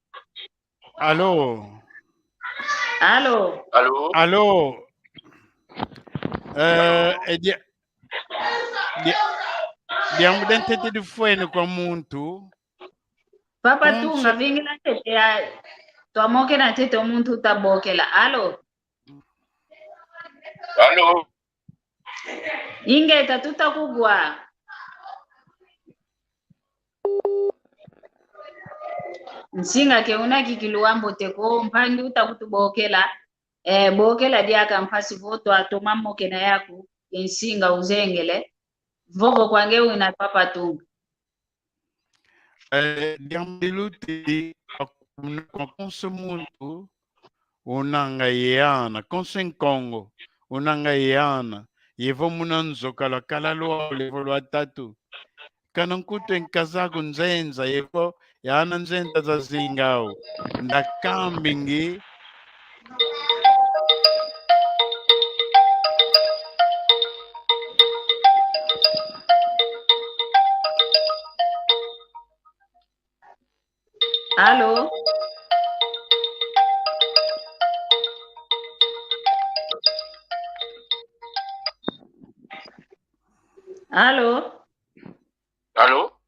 Alo? Alo? Alo? Alo? Eh, e dia-, dia-, diambu dia ntete difwene kwa muntu. Papa Muntu. Tunga, vingila ntete ya, twamokena ntete o muntu uta bokela. Alo? Alo? Ingeta, tuta kugwa. Nsinga ke una kikilu wambote ko, mpangi uta kutubokela. Eh, bokela diaka mpasi vo twatoma mokena yaku, e nsinga uzengele. Vovo kwa nge wina Papa Tunga. Eh, diambu di lutidi, kuna kwa konso muntu, unanga ye ana, konso Nkongo, unanga ye ana, ye vo muna nzo ka lwakala lwawele vo lwatatu. Kana nkutu e nkazaku nzenza, ye vo ye ana nzenza zazinga au. Nda kambingi. Alo? Alo? Alo?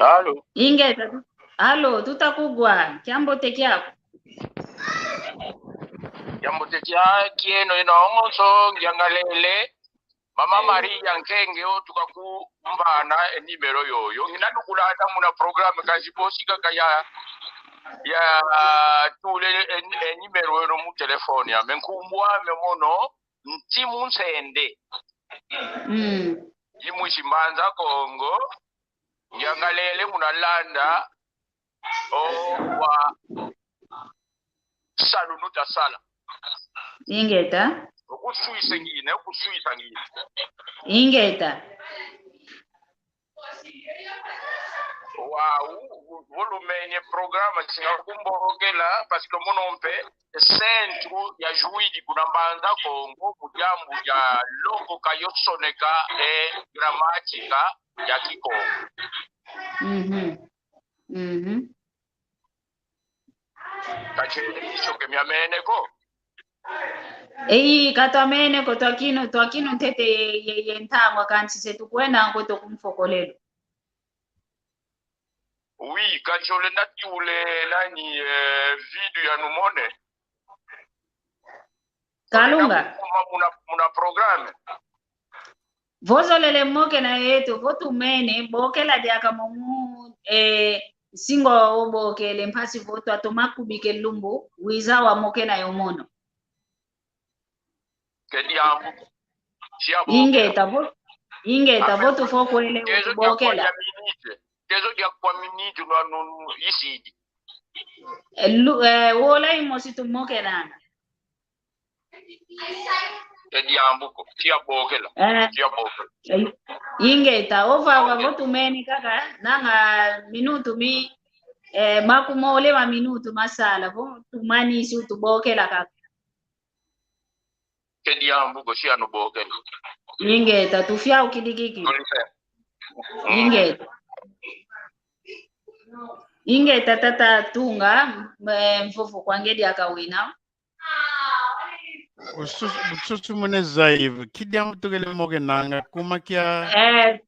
Alo? Ingeta. Alo, tuta kugwa. Kiambote kiaku. Kiambote kiaki eno awonso, Ngiangalele. Mama Maria Nkenge o tuka kumbana e numéro yoyo. Ngina nukulanda muna programme kansi bosi kaka ya, ya tule e, e numéro eno mu téléphone ya. Me nkumbu ame mono, Ntimu Nsende. Mm. I mwisi Mbanza Kongo, Ngiangalele muna landa, o wa salu nuta sala. Ingeta. Okuswisa ngina, okuswisa ngina. Ingeta. Wau, vo lumene programa singa kumbokela, parce que mono mpe centro ya jurídico na Mbanza Kongo, mu diambu dia longoka yo soneka e gramática ya Kikongo. Mhm. Mhm. Kachele kiso ke miamene ko. Eyi, ka twamene ko, twakinu, twakinu ntete ye, ye, ye ntangwa, kansi se tukwenda nkweto ku mfokolelo. Oui, kansi ole natule nani, eh, video ya numone. Kalunga. Muna, muna, muna programme. Vo zolele mokena yeto, vo tumene, bokela diaka momu, eh, nsinga obokele mpasi vo twatoma kubika e lumbu, wiza wamokena yo mono. Ke diambu. Sia bo. Ingeta vo, ingeta vo Ape, tufokwele kezo dia kwa utubokela. Ya minute. Kezo dia kwa minute no, no, no, isidi. Eh, lu-, eh, wola imosi tumokenanga. Ke diambu ko. Sia bokela. Eh, Sia bokela. eh, ingeta, ovava vo tumene kaka, nanga minutu mi, eh, makumole ma minutu masala, vo tumanisi utubokela kaka. Ke diambu ko, sia nubokela. Ingeta, tufiaukidi kiki. Tulipe. Ingeta. Ingeta tata Tunga, eh, mvovo kwa nge diaka wina. Usus-, ususu mune zaivu. Ki diambu tukele mokenanga, kuma kia. Eh,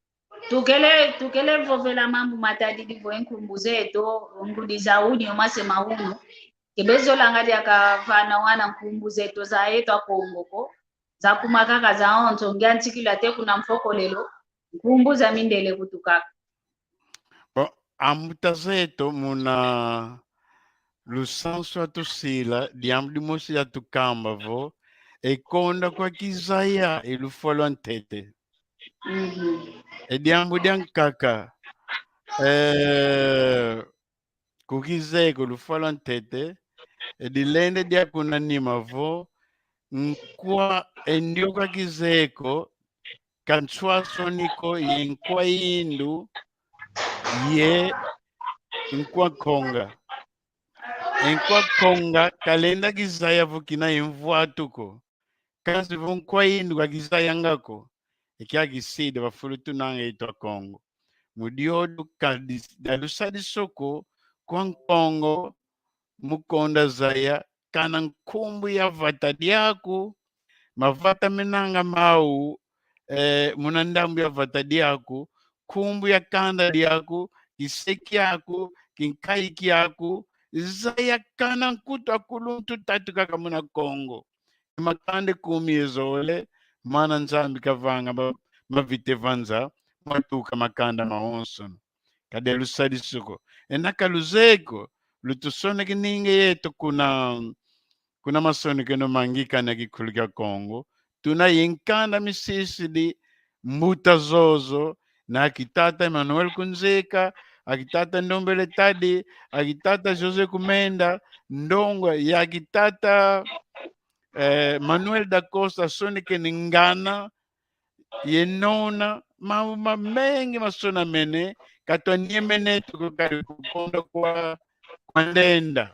tukele, tukele vovela mambu matadidi vo e nkumbu zeto, ngudi za unu, yo mase ma unu. Ke bezolanga diaka vana wana nkumbu zeto za yeto Akongo ko. Za kuma kaka zawonso, ngiantikila te kuna mfokolelo, nkumbu za mindele kutu kaka. Bon, ambuta zeto muna lusansu atusila, diambu dimosi yatukamba vo, e konda kwa kizaya, e lufwa lwa ntete. E diambu diankaka, eh, ku kizeye ko lufwa lwa ntete, e dilenda dia kuna nima vo, nkwa e ndioka kizeye ko, ka nswaswani ko ye nkwa yindu ye nkwa Konga. E nkwa Konga kalenda kizaya vo kina ye mvwatu ko. Kansi vo nkwa yindu ka kizayanga ko, e kia kisidi va fulu tunanga yeto a Kongo. Mu diodio ka dis-, ka lusadisu ko kwa Nkongo mu konda zaya kana nkumbu ya vata diaku, mavata menanga mau, eh, muna ndambu ya vata diaku, nkumbu ya kanda diaku, kise kiaku, kinkayi kiaku, zaya kana nkutu akuluntu tatu kaka muna Kongo. Makanda kumi ye zole, mana Nzambi kavanga ma-, mavita va nza, matuka makanda mawonsono. Ka dia lusadisu ko. Ena ka luzeye ko, lutusoneke ndinga yeto kuna, kuna masonekeno ma ngikani a kikulu kia Kongo. Tuna ye nkanda misisidi mbuta zozo, na aki tata Emmanuel Kunzeka, aki tata Ndombele Tadi, aki tata José Kumenda, ndongo ya aki tata, eh, Manuel da Costa, sonekene ngana, ye nona, mambu mamengi masonamene, ka twa niemene tuko kadi ku konda kwa, kwa ndenda.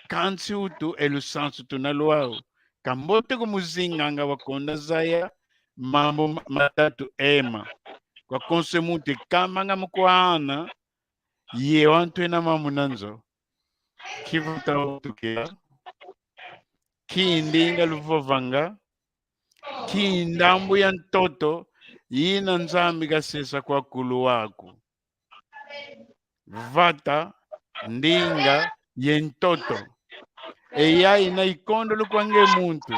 Kansi utu e lusansu tuna lwau. Ka mbote ko mu zinganga wa konda zaya mambu ma-, matatu ema. Kwa konso muntu kamanga mu kwa ana, ye wantu ena mambu na nzo. Nki vata utukila, nki ndinga luvovanga, nki ndambu ya ntoto yina Nzambi kasesa kwa kulu aku. Vata, ndinga, ye ntoto. E yayi ina ikondolo kwa nge muntu,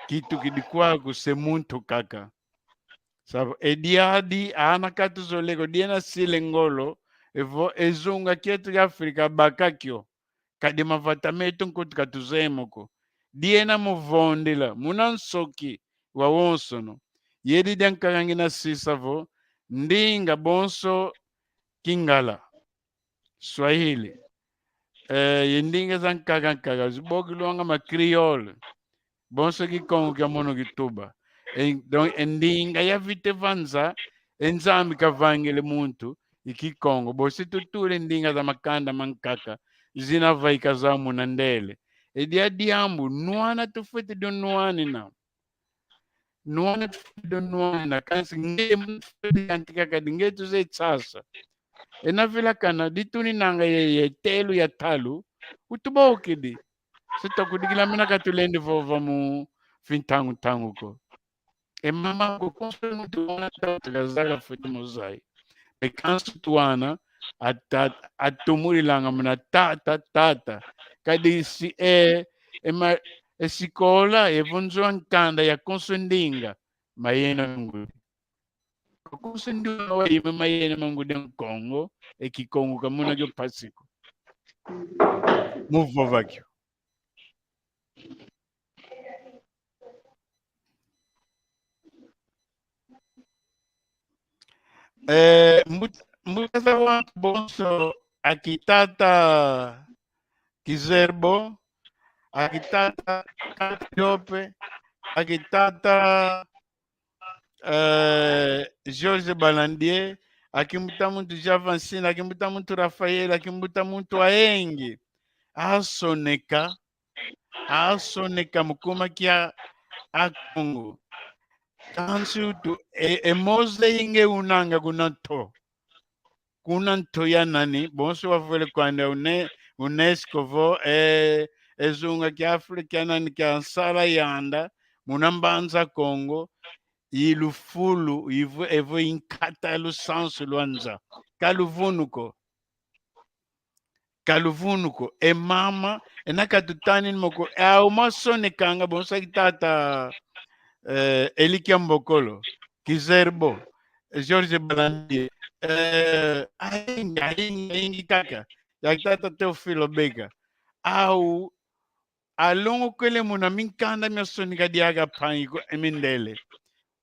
kitukidi kwaku se muntu kaka. Sabu e diadi ana ka tuzolele ko, diena sila e ngolo, evo e zunga kieto kia Afrika baka kio. Kadi mavata meto nkutu ka tuzeye mo ko. Diena mu vondila muna nsoki wawonsono. Yedi diankaka ngina sisa vo, ndinga bonso Kingala, Swahili, eh, ye ndinga zankaka nkaka, ziboki lwanga ma créole. Bonso Kikongo kia mono kituba. E, donc, e ndinga yavita va nza, e Nzambi kavangele muntu, i Kikongo. Bosi tutula e ndinga za makanda mankaka, zina vaika za muna ndele. E dia diambu, nwana tufwete dio nwanina. Nwana tufwete dio nwanina, kansi nge muntu fwete yantika kadi nge tuzeye nsasa. Ena vilakana, di tuninanga ye, ye telo ya ntalu, utubokidi. Se twakudikila mina ka tulendi vova mu fintangu ntangu ko. E mama ko konso muntu wana tata kazaka fwete mu zaya. E kansi twana, ata-, atumulilanga muna tata, tata. Kadi si, e, e ma-, e sikola, e vo nzo a nkanda ya konso ndinga, mayena ngudi. Kwa konso ndinga wa yima mayena ma ngudi a Nkongo, e Kikongo ka muna kio mpasi ko. Mu vova kio. Eh, mbut-, mbuta za wantu bonso, aki tata Kizerbo, aki tata Kaka Diope, aki tata, eh, George Balandier, aki mbuta muntu Jean Vansina, aki mbuta muntu Raphaël, aki mbuta muntu Aenge. Asoneka, asoneka mu kuma kia Akongo. Kansi utu, e, e moze inge unanga kuna nto. Kuna nto ya nani, bonso wavwele kwandi une-, UNESCO vo, e, e zunga kia Afrika nani kia nsala yanda, muna Mbanza Kongo, i lufulu, i vo, e vo i nkata lusansu lwa nza. Ka luvunu ko. Ka luvunu ko. E mama, ena ka tutanini mo ko. E au masonekanga bonso aki tata, eh, Elikia Mbokolo, Kizerbo, George Balandier, eh, aingi, aingi, aingi kaka. Ya tata Teofilo Beka. Au alongokele muna minkanda miasoneka diaka mpangi ko e mindele.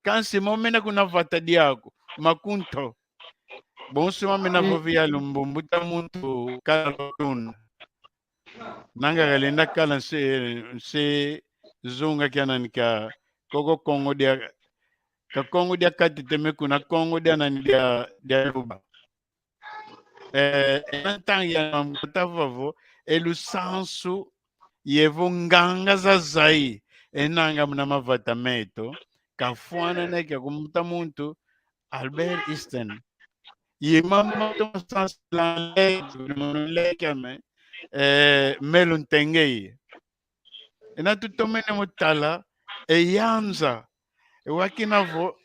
Kansi mo mena kuna vata diaku, makunto. Bonso ma mena vovi ya lumbu, mbuta muntu kala lutuna. Nanga kalenda kala nsi, nsi zunga kia nani kia, koko Kongo dia, ka Kongo dia Katiteme kuna Kongo dia nani dia, dia Luba. Eh, ena ntangu ya mambuta vavo, e lusansu, ye vo nganga za Zaïre, enanga muna mavata meto, kafwana neke kumbuta muntu, Albert Einstein. Ye mama to sansu la leke, mono leke me, eh, melo ntengeye. Ena tutomene mu tala, e yanza. E wakina vo,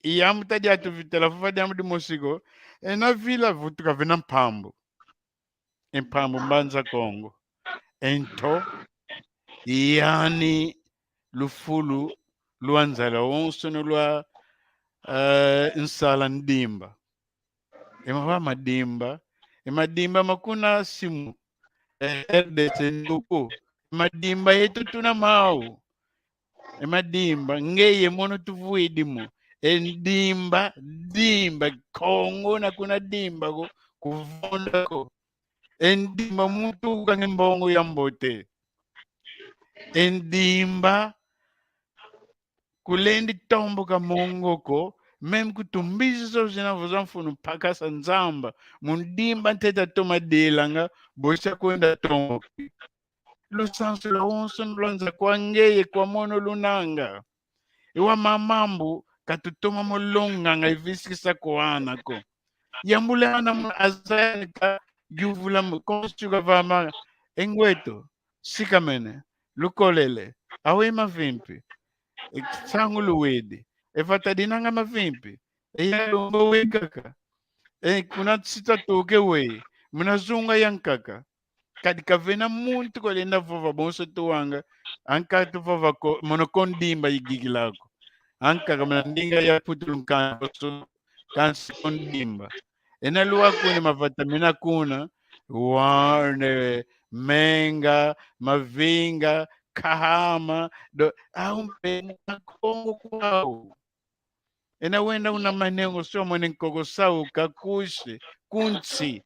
e yambu tadi atuvitela, vo vadi yambu dimosi ko, ena vila vutuka vena mpambu. E mpambu Mbanza Kongo. E nto, yani lufulu lwa nzala wonso no lwa, eh, nsala ndimba. E mava madimba, e madimba ma kuna simu, eh, R D C nduku, e madimba yeto tuna mau. E madimba, ngeye mono tuvwidi mo. E ndimba, dimba, Kongo na kuna dimba ko, kuvonda ko. E ndimba muntu ukange mbongo ya mbote. E ndimba kulendi tomboka mongo ko, même kutumbizi zo zina vo za mfunu mpakasa Nzamba, mu ndimba ntete toma delanga, bosi kwenda tomboka. Lusansu lwawonso lwanza kwa ngeye kwa mono lunanga. E wa mamambu, katutoma mo longa nga ivisikisa ko ana ko. Yambula ana mu azaya ka yuvula mu konsi kavama. E ngweto, sikamene, lukolele, awe mavimpi. E sangu luwidi. E vata dinanga mavimpi. E ya lumbu we kaka. E kuna sita tuke we. Muna zunga ya nkaka. Kadi kavena muntu kolenda vova bonso tuwanga. Anka tuvova ko, mono ko ndimba yigigila ko. Anka kamana ndinga ya putulu nkanso, kansi ko ndimba. Ena lwa kuni mavata mena kuna, Warne, Menga, Mavinga, Kahama, do, au mpe na Kongo kwau. Ena wenda una manengo so mone nkoko sauka kusi, kunsi.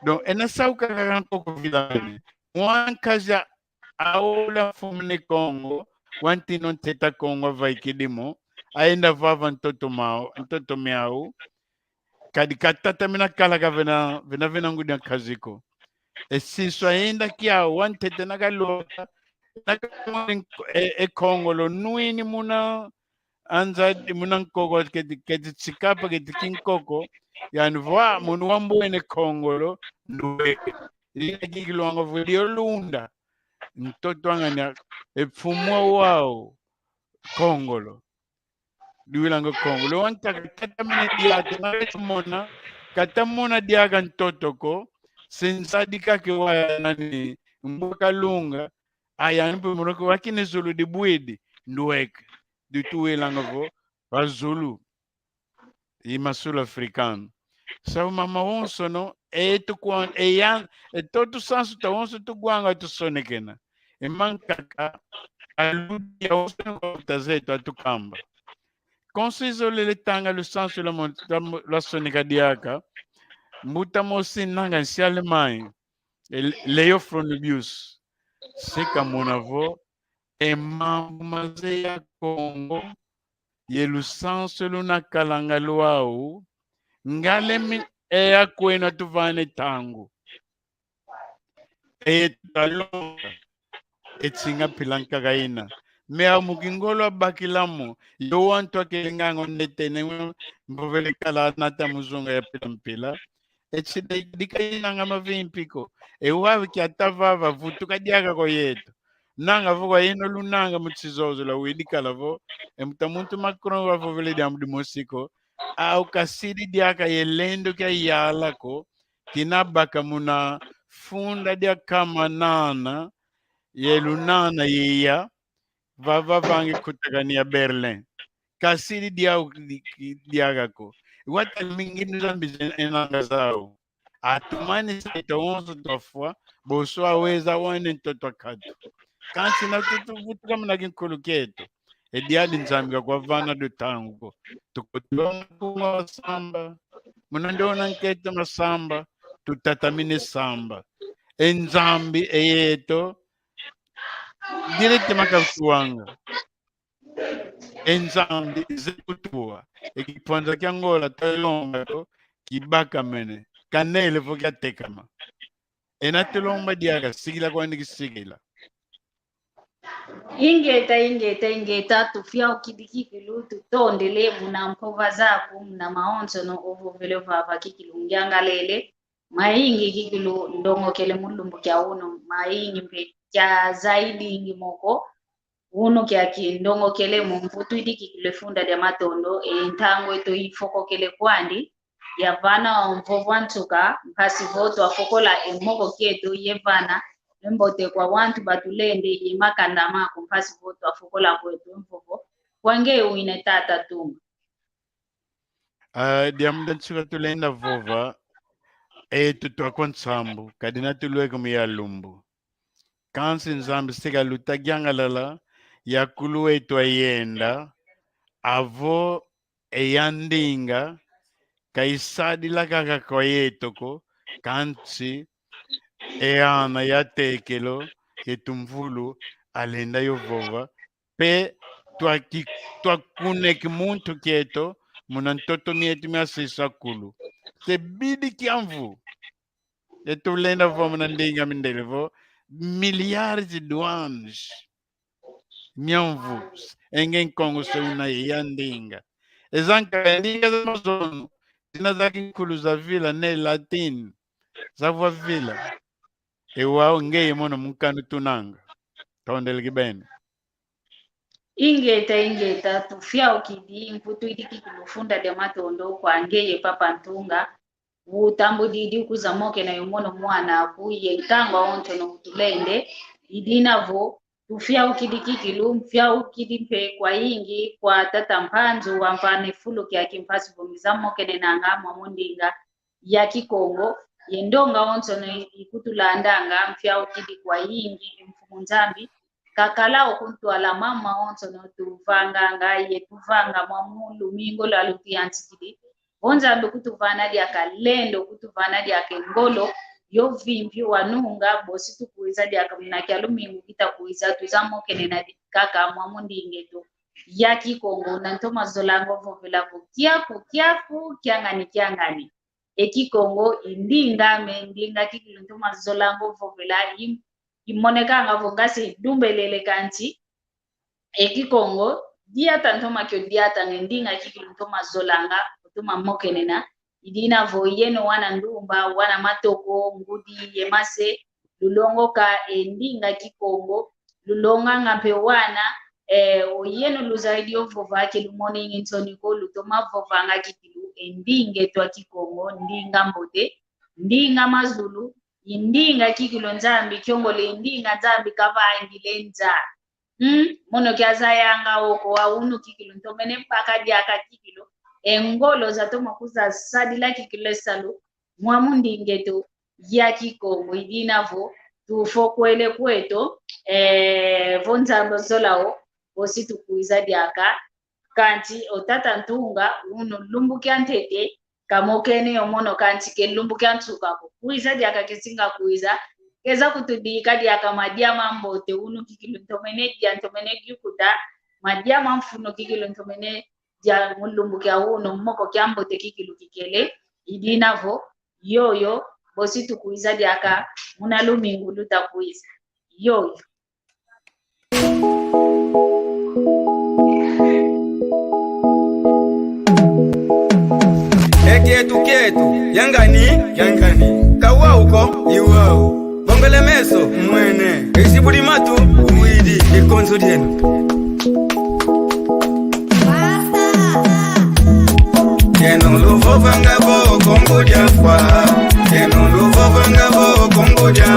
Donc, ena sauka kaka nkoko vilani. Mwa nkazi aola mfumu Ne Kongo, wa ntinu nteta Kongo avaikidi mo, ayenda vava ntoto mau, ntoto miau, kadi katatamina kala ka vena, vena, vena ngudi a nkazi ko. E sinsu ayenda kiau, wa ntete na kalota, na kamoni e, e Kongo lo nwini muna, anza di muna nkoko, keti, keti tsikapa, keti kinkoko, yani vo, munu wambwene Kongo lo, ndwe. Ina kiki lwanga vo dio lunda. Ntoto angania, e mfumu wau, Kongo lo. Diwilanga Kongo lo. Wanta kata mona diaka, na kata mona, kata mona diaka ntoto ko, senza dikake wa nani, mbuka lunga, aya mpe muroko wakine zulu dibwidi, ndweke. Ditu wilanga vo, wa zulu. I ma sul-africano. Sabu mama wonso no, e tu kwan, e yan, e to tusansu tawonso tuwanga tusonekena. E mankaka, aludi yawonso no kwa mbuta zeto atukamba. Konso izolele tanga lusansu lwa mon-, lwa mo-, lwasoneka diaka, mbuta mosi nanga nsi Allemagne, e Leo Fronibius. Se kamona vo, e mambu mazeyi a Kongo, ye lusansu luna kalanga lwau, ngalemi e akwena tuvane ntangu. E talonga, e tsinga mpila nkaka ina. Me a mu kingolo abakila mo, yo wantu akele ngango nete ne mvovele kala nata mu zunga ya mpila mpila. E tsi dika inanga mavimpi ko. E wavi kia tavava vutuka diaka ko yeto. Nanga vo kwa yeno lunanga mu tsi zozo lwa widi kala vo. E mbuta muntu Macron wavovele diambu dimosi ko. Au kasidi diaka ye lendo kia yala ko. Kina baka muna funda dia kama nana. Ye lunana ye ya. Vava vangi kutakani ya Berlin. Kasidi diau di-, di-, diaka ko. Wata mingi nzambi zen-, enanga zau. Atumani sa ita wonso twa fwa, bonso aweza wane ntoto a katu. Kansi na tutu vutuka muna kinkulu kieto. E diadi Nzambi kakuavana lutangu ko. Tukutulonga kuma samba. Muna ndiona nkete masamba, tutatamine samba. E Nzambi e yeto, directement katuanga. E Nzambi ze kutua. E kipwanza kia Ngola twalonga to, kibakamene. Kanele vo kiatekama. Ena tulomba diaka, sikila kwandi kisikila. Ingeta, ingeta, ingeta, tufiaukidi kikilu, tutondele muna mpova zaku, muna mawonsono ovovele vava kikilu ngiangalele. Mayingi kikilu ndongokele mu lumbu kia unu, mayingi mpe kia zaidingi mo ko. Unu kiaki ndongokele mu mvutu idi kikilu e funda dia matondo, e ntangu eto ifokokele kwandi, yavana o mvovo a nsuka, mpasi vo twafokola e moko kieto, yavana e mbote kwa wantu batulende, ye makanda maku, mpasi vo twafokola kweto e mvovo. Kwa nge wine tata Ntunga. Ah, diambu dia nsuka tulenda vova, eto twakwa nsambu, kadi na tulweke mu ya lumbu. Kansi Nzambi se kaluta yangalala, yakulu eto ayenda, avo e ya ndinga, ka isadila kaka kwa yeto ko, kansi e ana ya tekelo, ye tumvulu, alenda yo vova, mpe twaki-, twakuna e kimuntu kieto muna ntoto mieto mia sisa kulu. Se bidi kia mvu. Eto tulenda vo muna ndinga mindele vo milliards d'années. Mia mvu. E nge Nkongo se una ye ya ndinga. E za nkaka ndinga za mazono. Zina za kinkulu zavila ne latin. Zavwavila. E wau ngeye mono mu nkanu tunanga. Tondele kibeni. Ingeta, ingeta, tufiaukidi, mvutu idi kikilu funda dia matondo kwa ngeye Papa Ntunga. Utambudidi ukuza mokena yo mono mwana aku ye nkangu awonsono utulende. I dina vo tufiaukidi kikilu, mfiaukidi mpe kwayingi kwa tata Mpanzu wamvana e fulu kiaki mpasi vo ngiza mokenenanga mwamu ndinga ya Kikongo, ye ndonga awonsono i-, ikutulandanga, mfiaukidi kwayingi, e Mfumu Nzambi kakala o kuntwala mama awonsono tuvanganga ye tuvanga mwamu lumingu lwa lutiyantikidi. Vo Nzambi kutuvana diaka lendo, kutuvana diaka e ngolo, yo vimpi wanunga, bosi tukwiza diaka muna kia lumingu kita kwiza, twiza mokenena di-, kaka mwamu ndinga eto ya Kikongo. Na ntoma zolanga o vovela vo kiaku, kiaku, kiangani, kiangani. E Kikongo i ndinga ame, ndinga kikilu ntoma zolanga o vovela, i-, imonekanga vo nga se idumbelele, kansi e Kikongo diata ntoma kio diatanga, e ndinga kikilu ntoma zolanga, ntoma mokenena. I dina vo yeno wana ndumba, wana matoko, ngudi ye mase, lulongoka e ndinga Kikongo, lulonganga mpe wana, eh, o yeno luzaidi o vova, ke lumoningi nsoni ko, lutoma vovanga kikilu e ndinga eto a Kikongo, ndinga mbote, ndinga mazulu, i ndinga kikilu Nzambi kiongole, i ndinga Nzambi kavangile nza. Hmm? Mono kiazayanga o ko, wa unu kikilu ntomene baka diaka kikilu e ngolo zatoma kuza sadila kikilu e salu mwamu ndinga eto ya Kikongo. I dina vo tufokwele kweto, eh, vo Nzambi zola o, bosi tukwiza diaka. Kansi o tata Ntunga, unu lumbu kia ntete, kamokene yo mono, kansi ke lumbu kia nsuka ko. Kwiza diaka kesinga kwiza, keza kutudika diaka madia mambote, unu kikilu ntomene dia, ntomene yukuta, madia ma mfunu kikilu ntomene dia mu lumbu kia unu, moko kia mbote kikilu kikele. I dina vo yoyo, bosi tukwiza diaka muna lumingu luta kwiza. Yoyo. E kieto kieto, yangani, yangani. Ka wau ko, i wau. Bongele meso, mwene. Isi budi matu, widi, ikonzo dieno. Yeno luvovanga vo Kongo dia Mfwa. Yeno luvovanga vo Kongo dia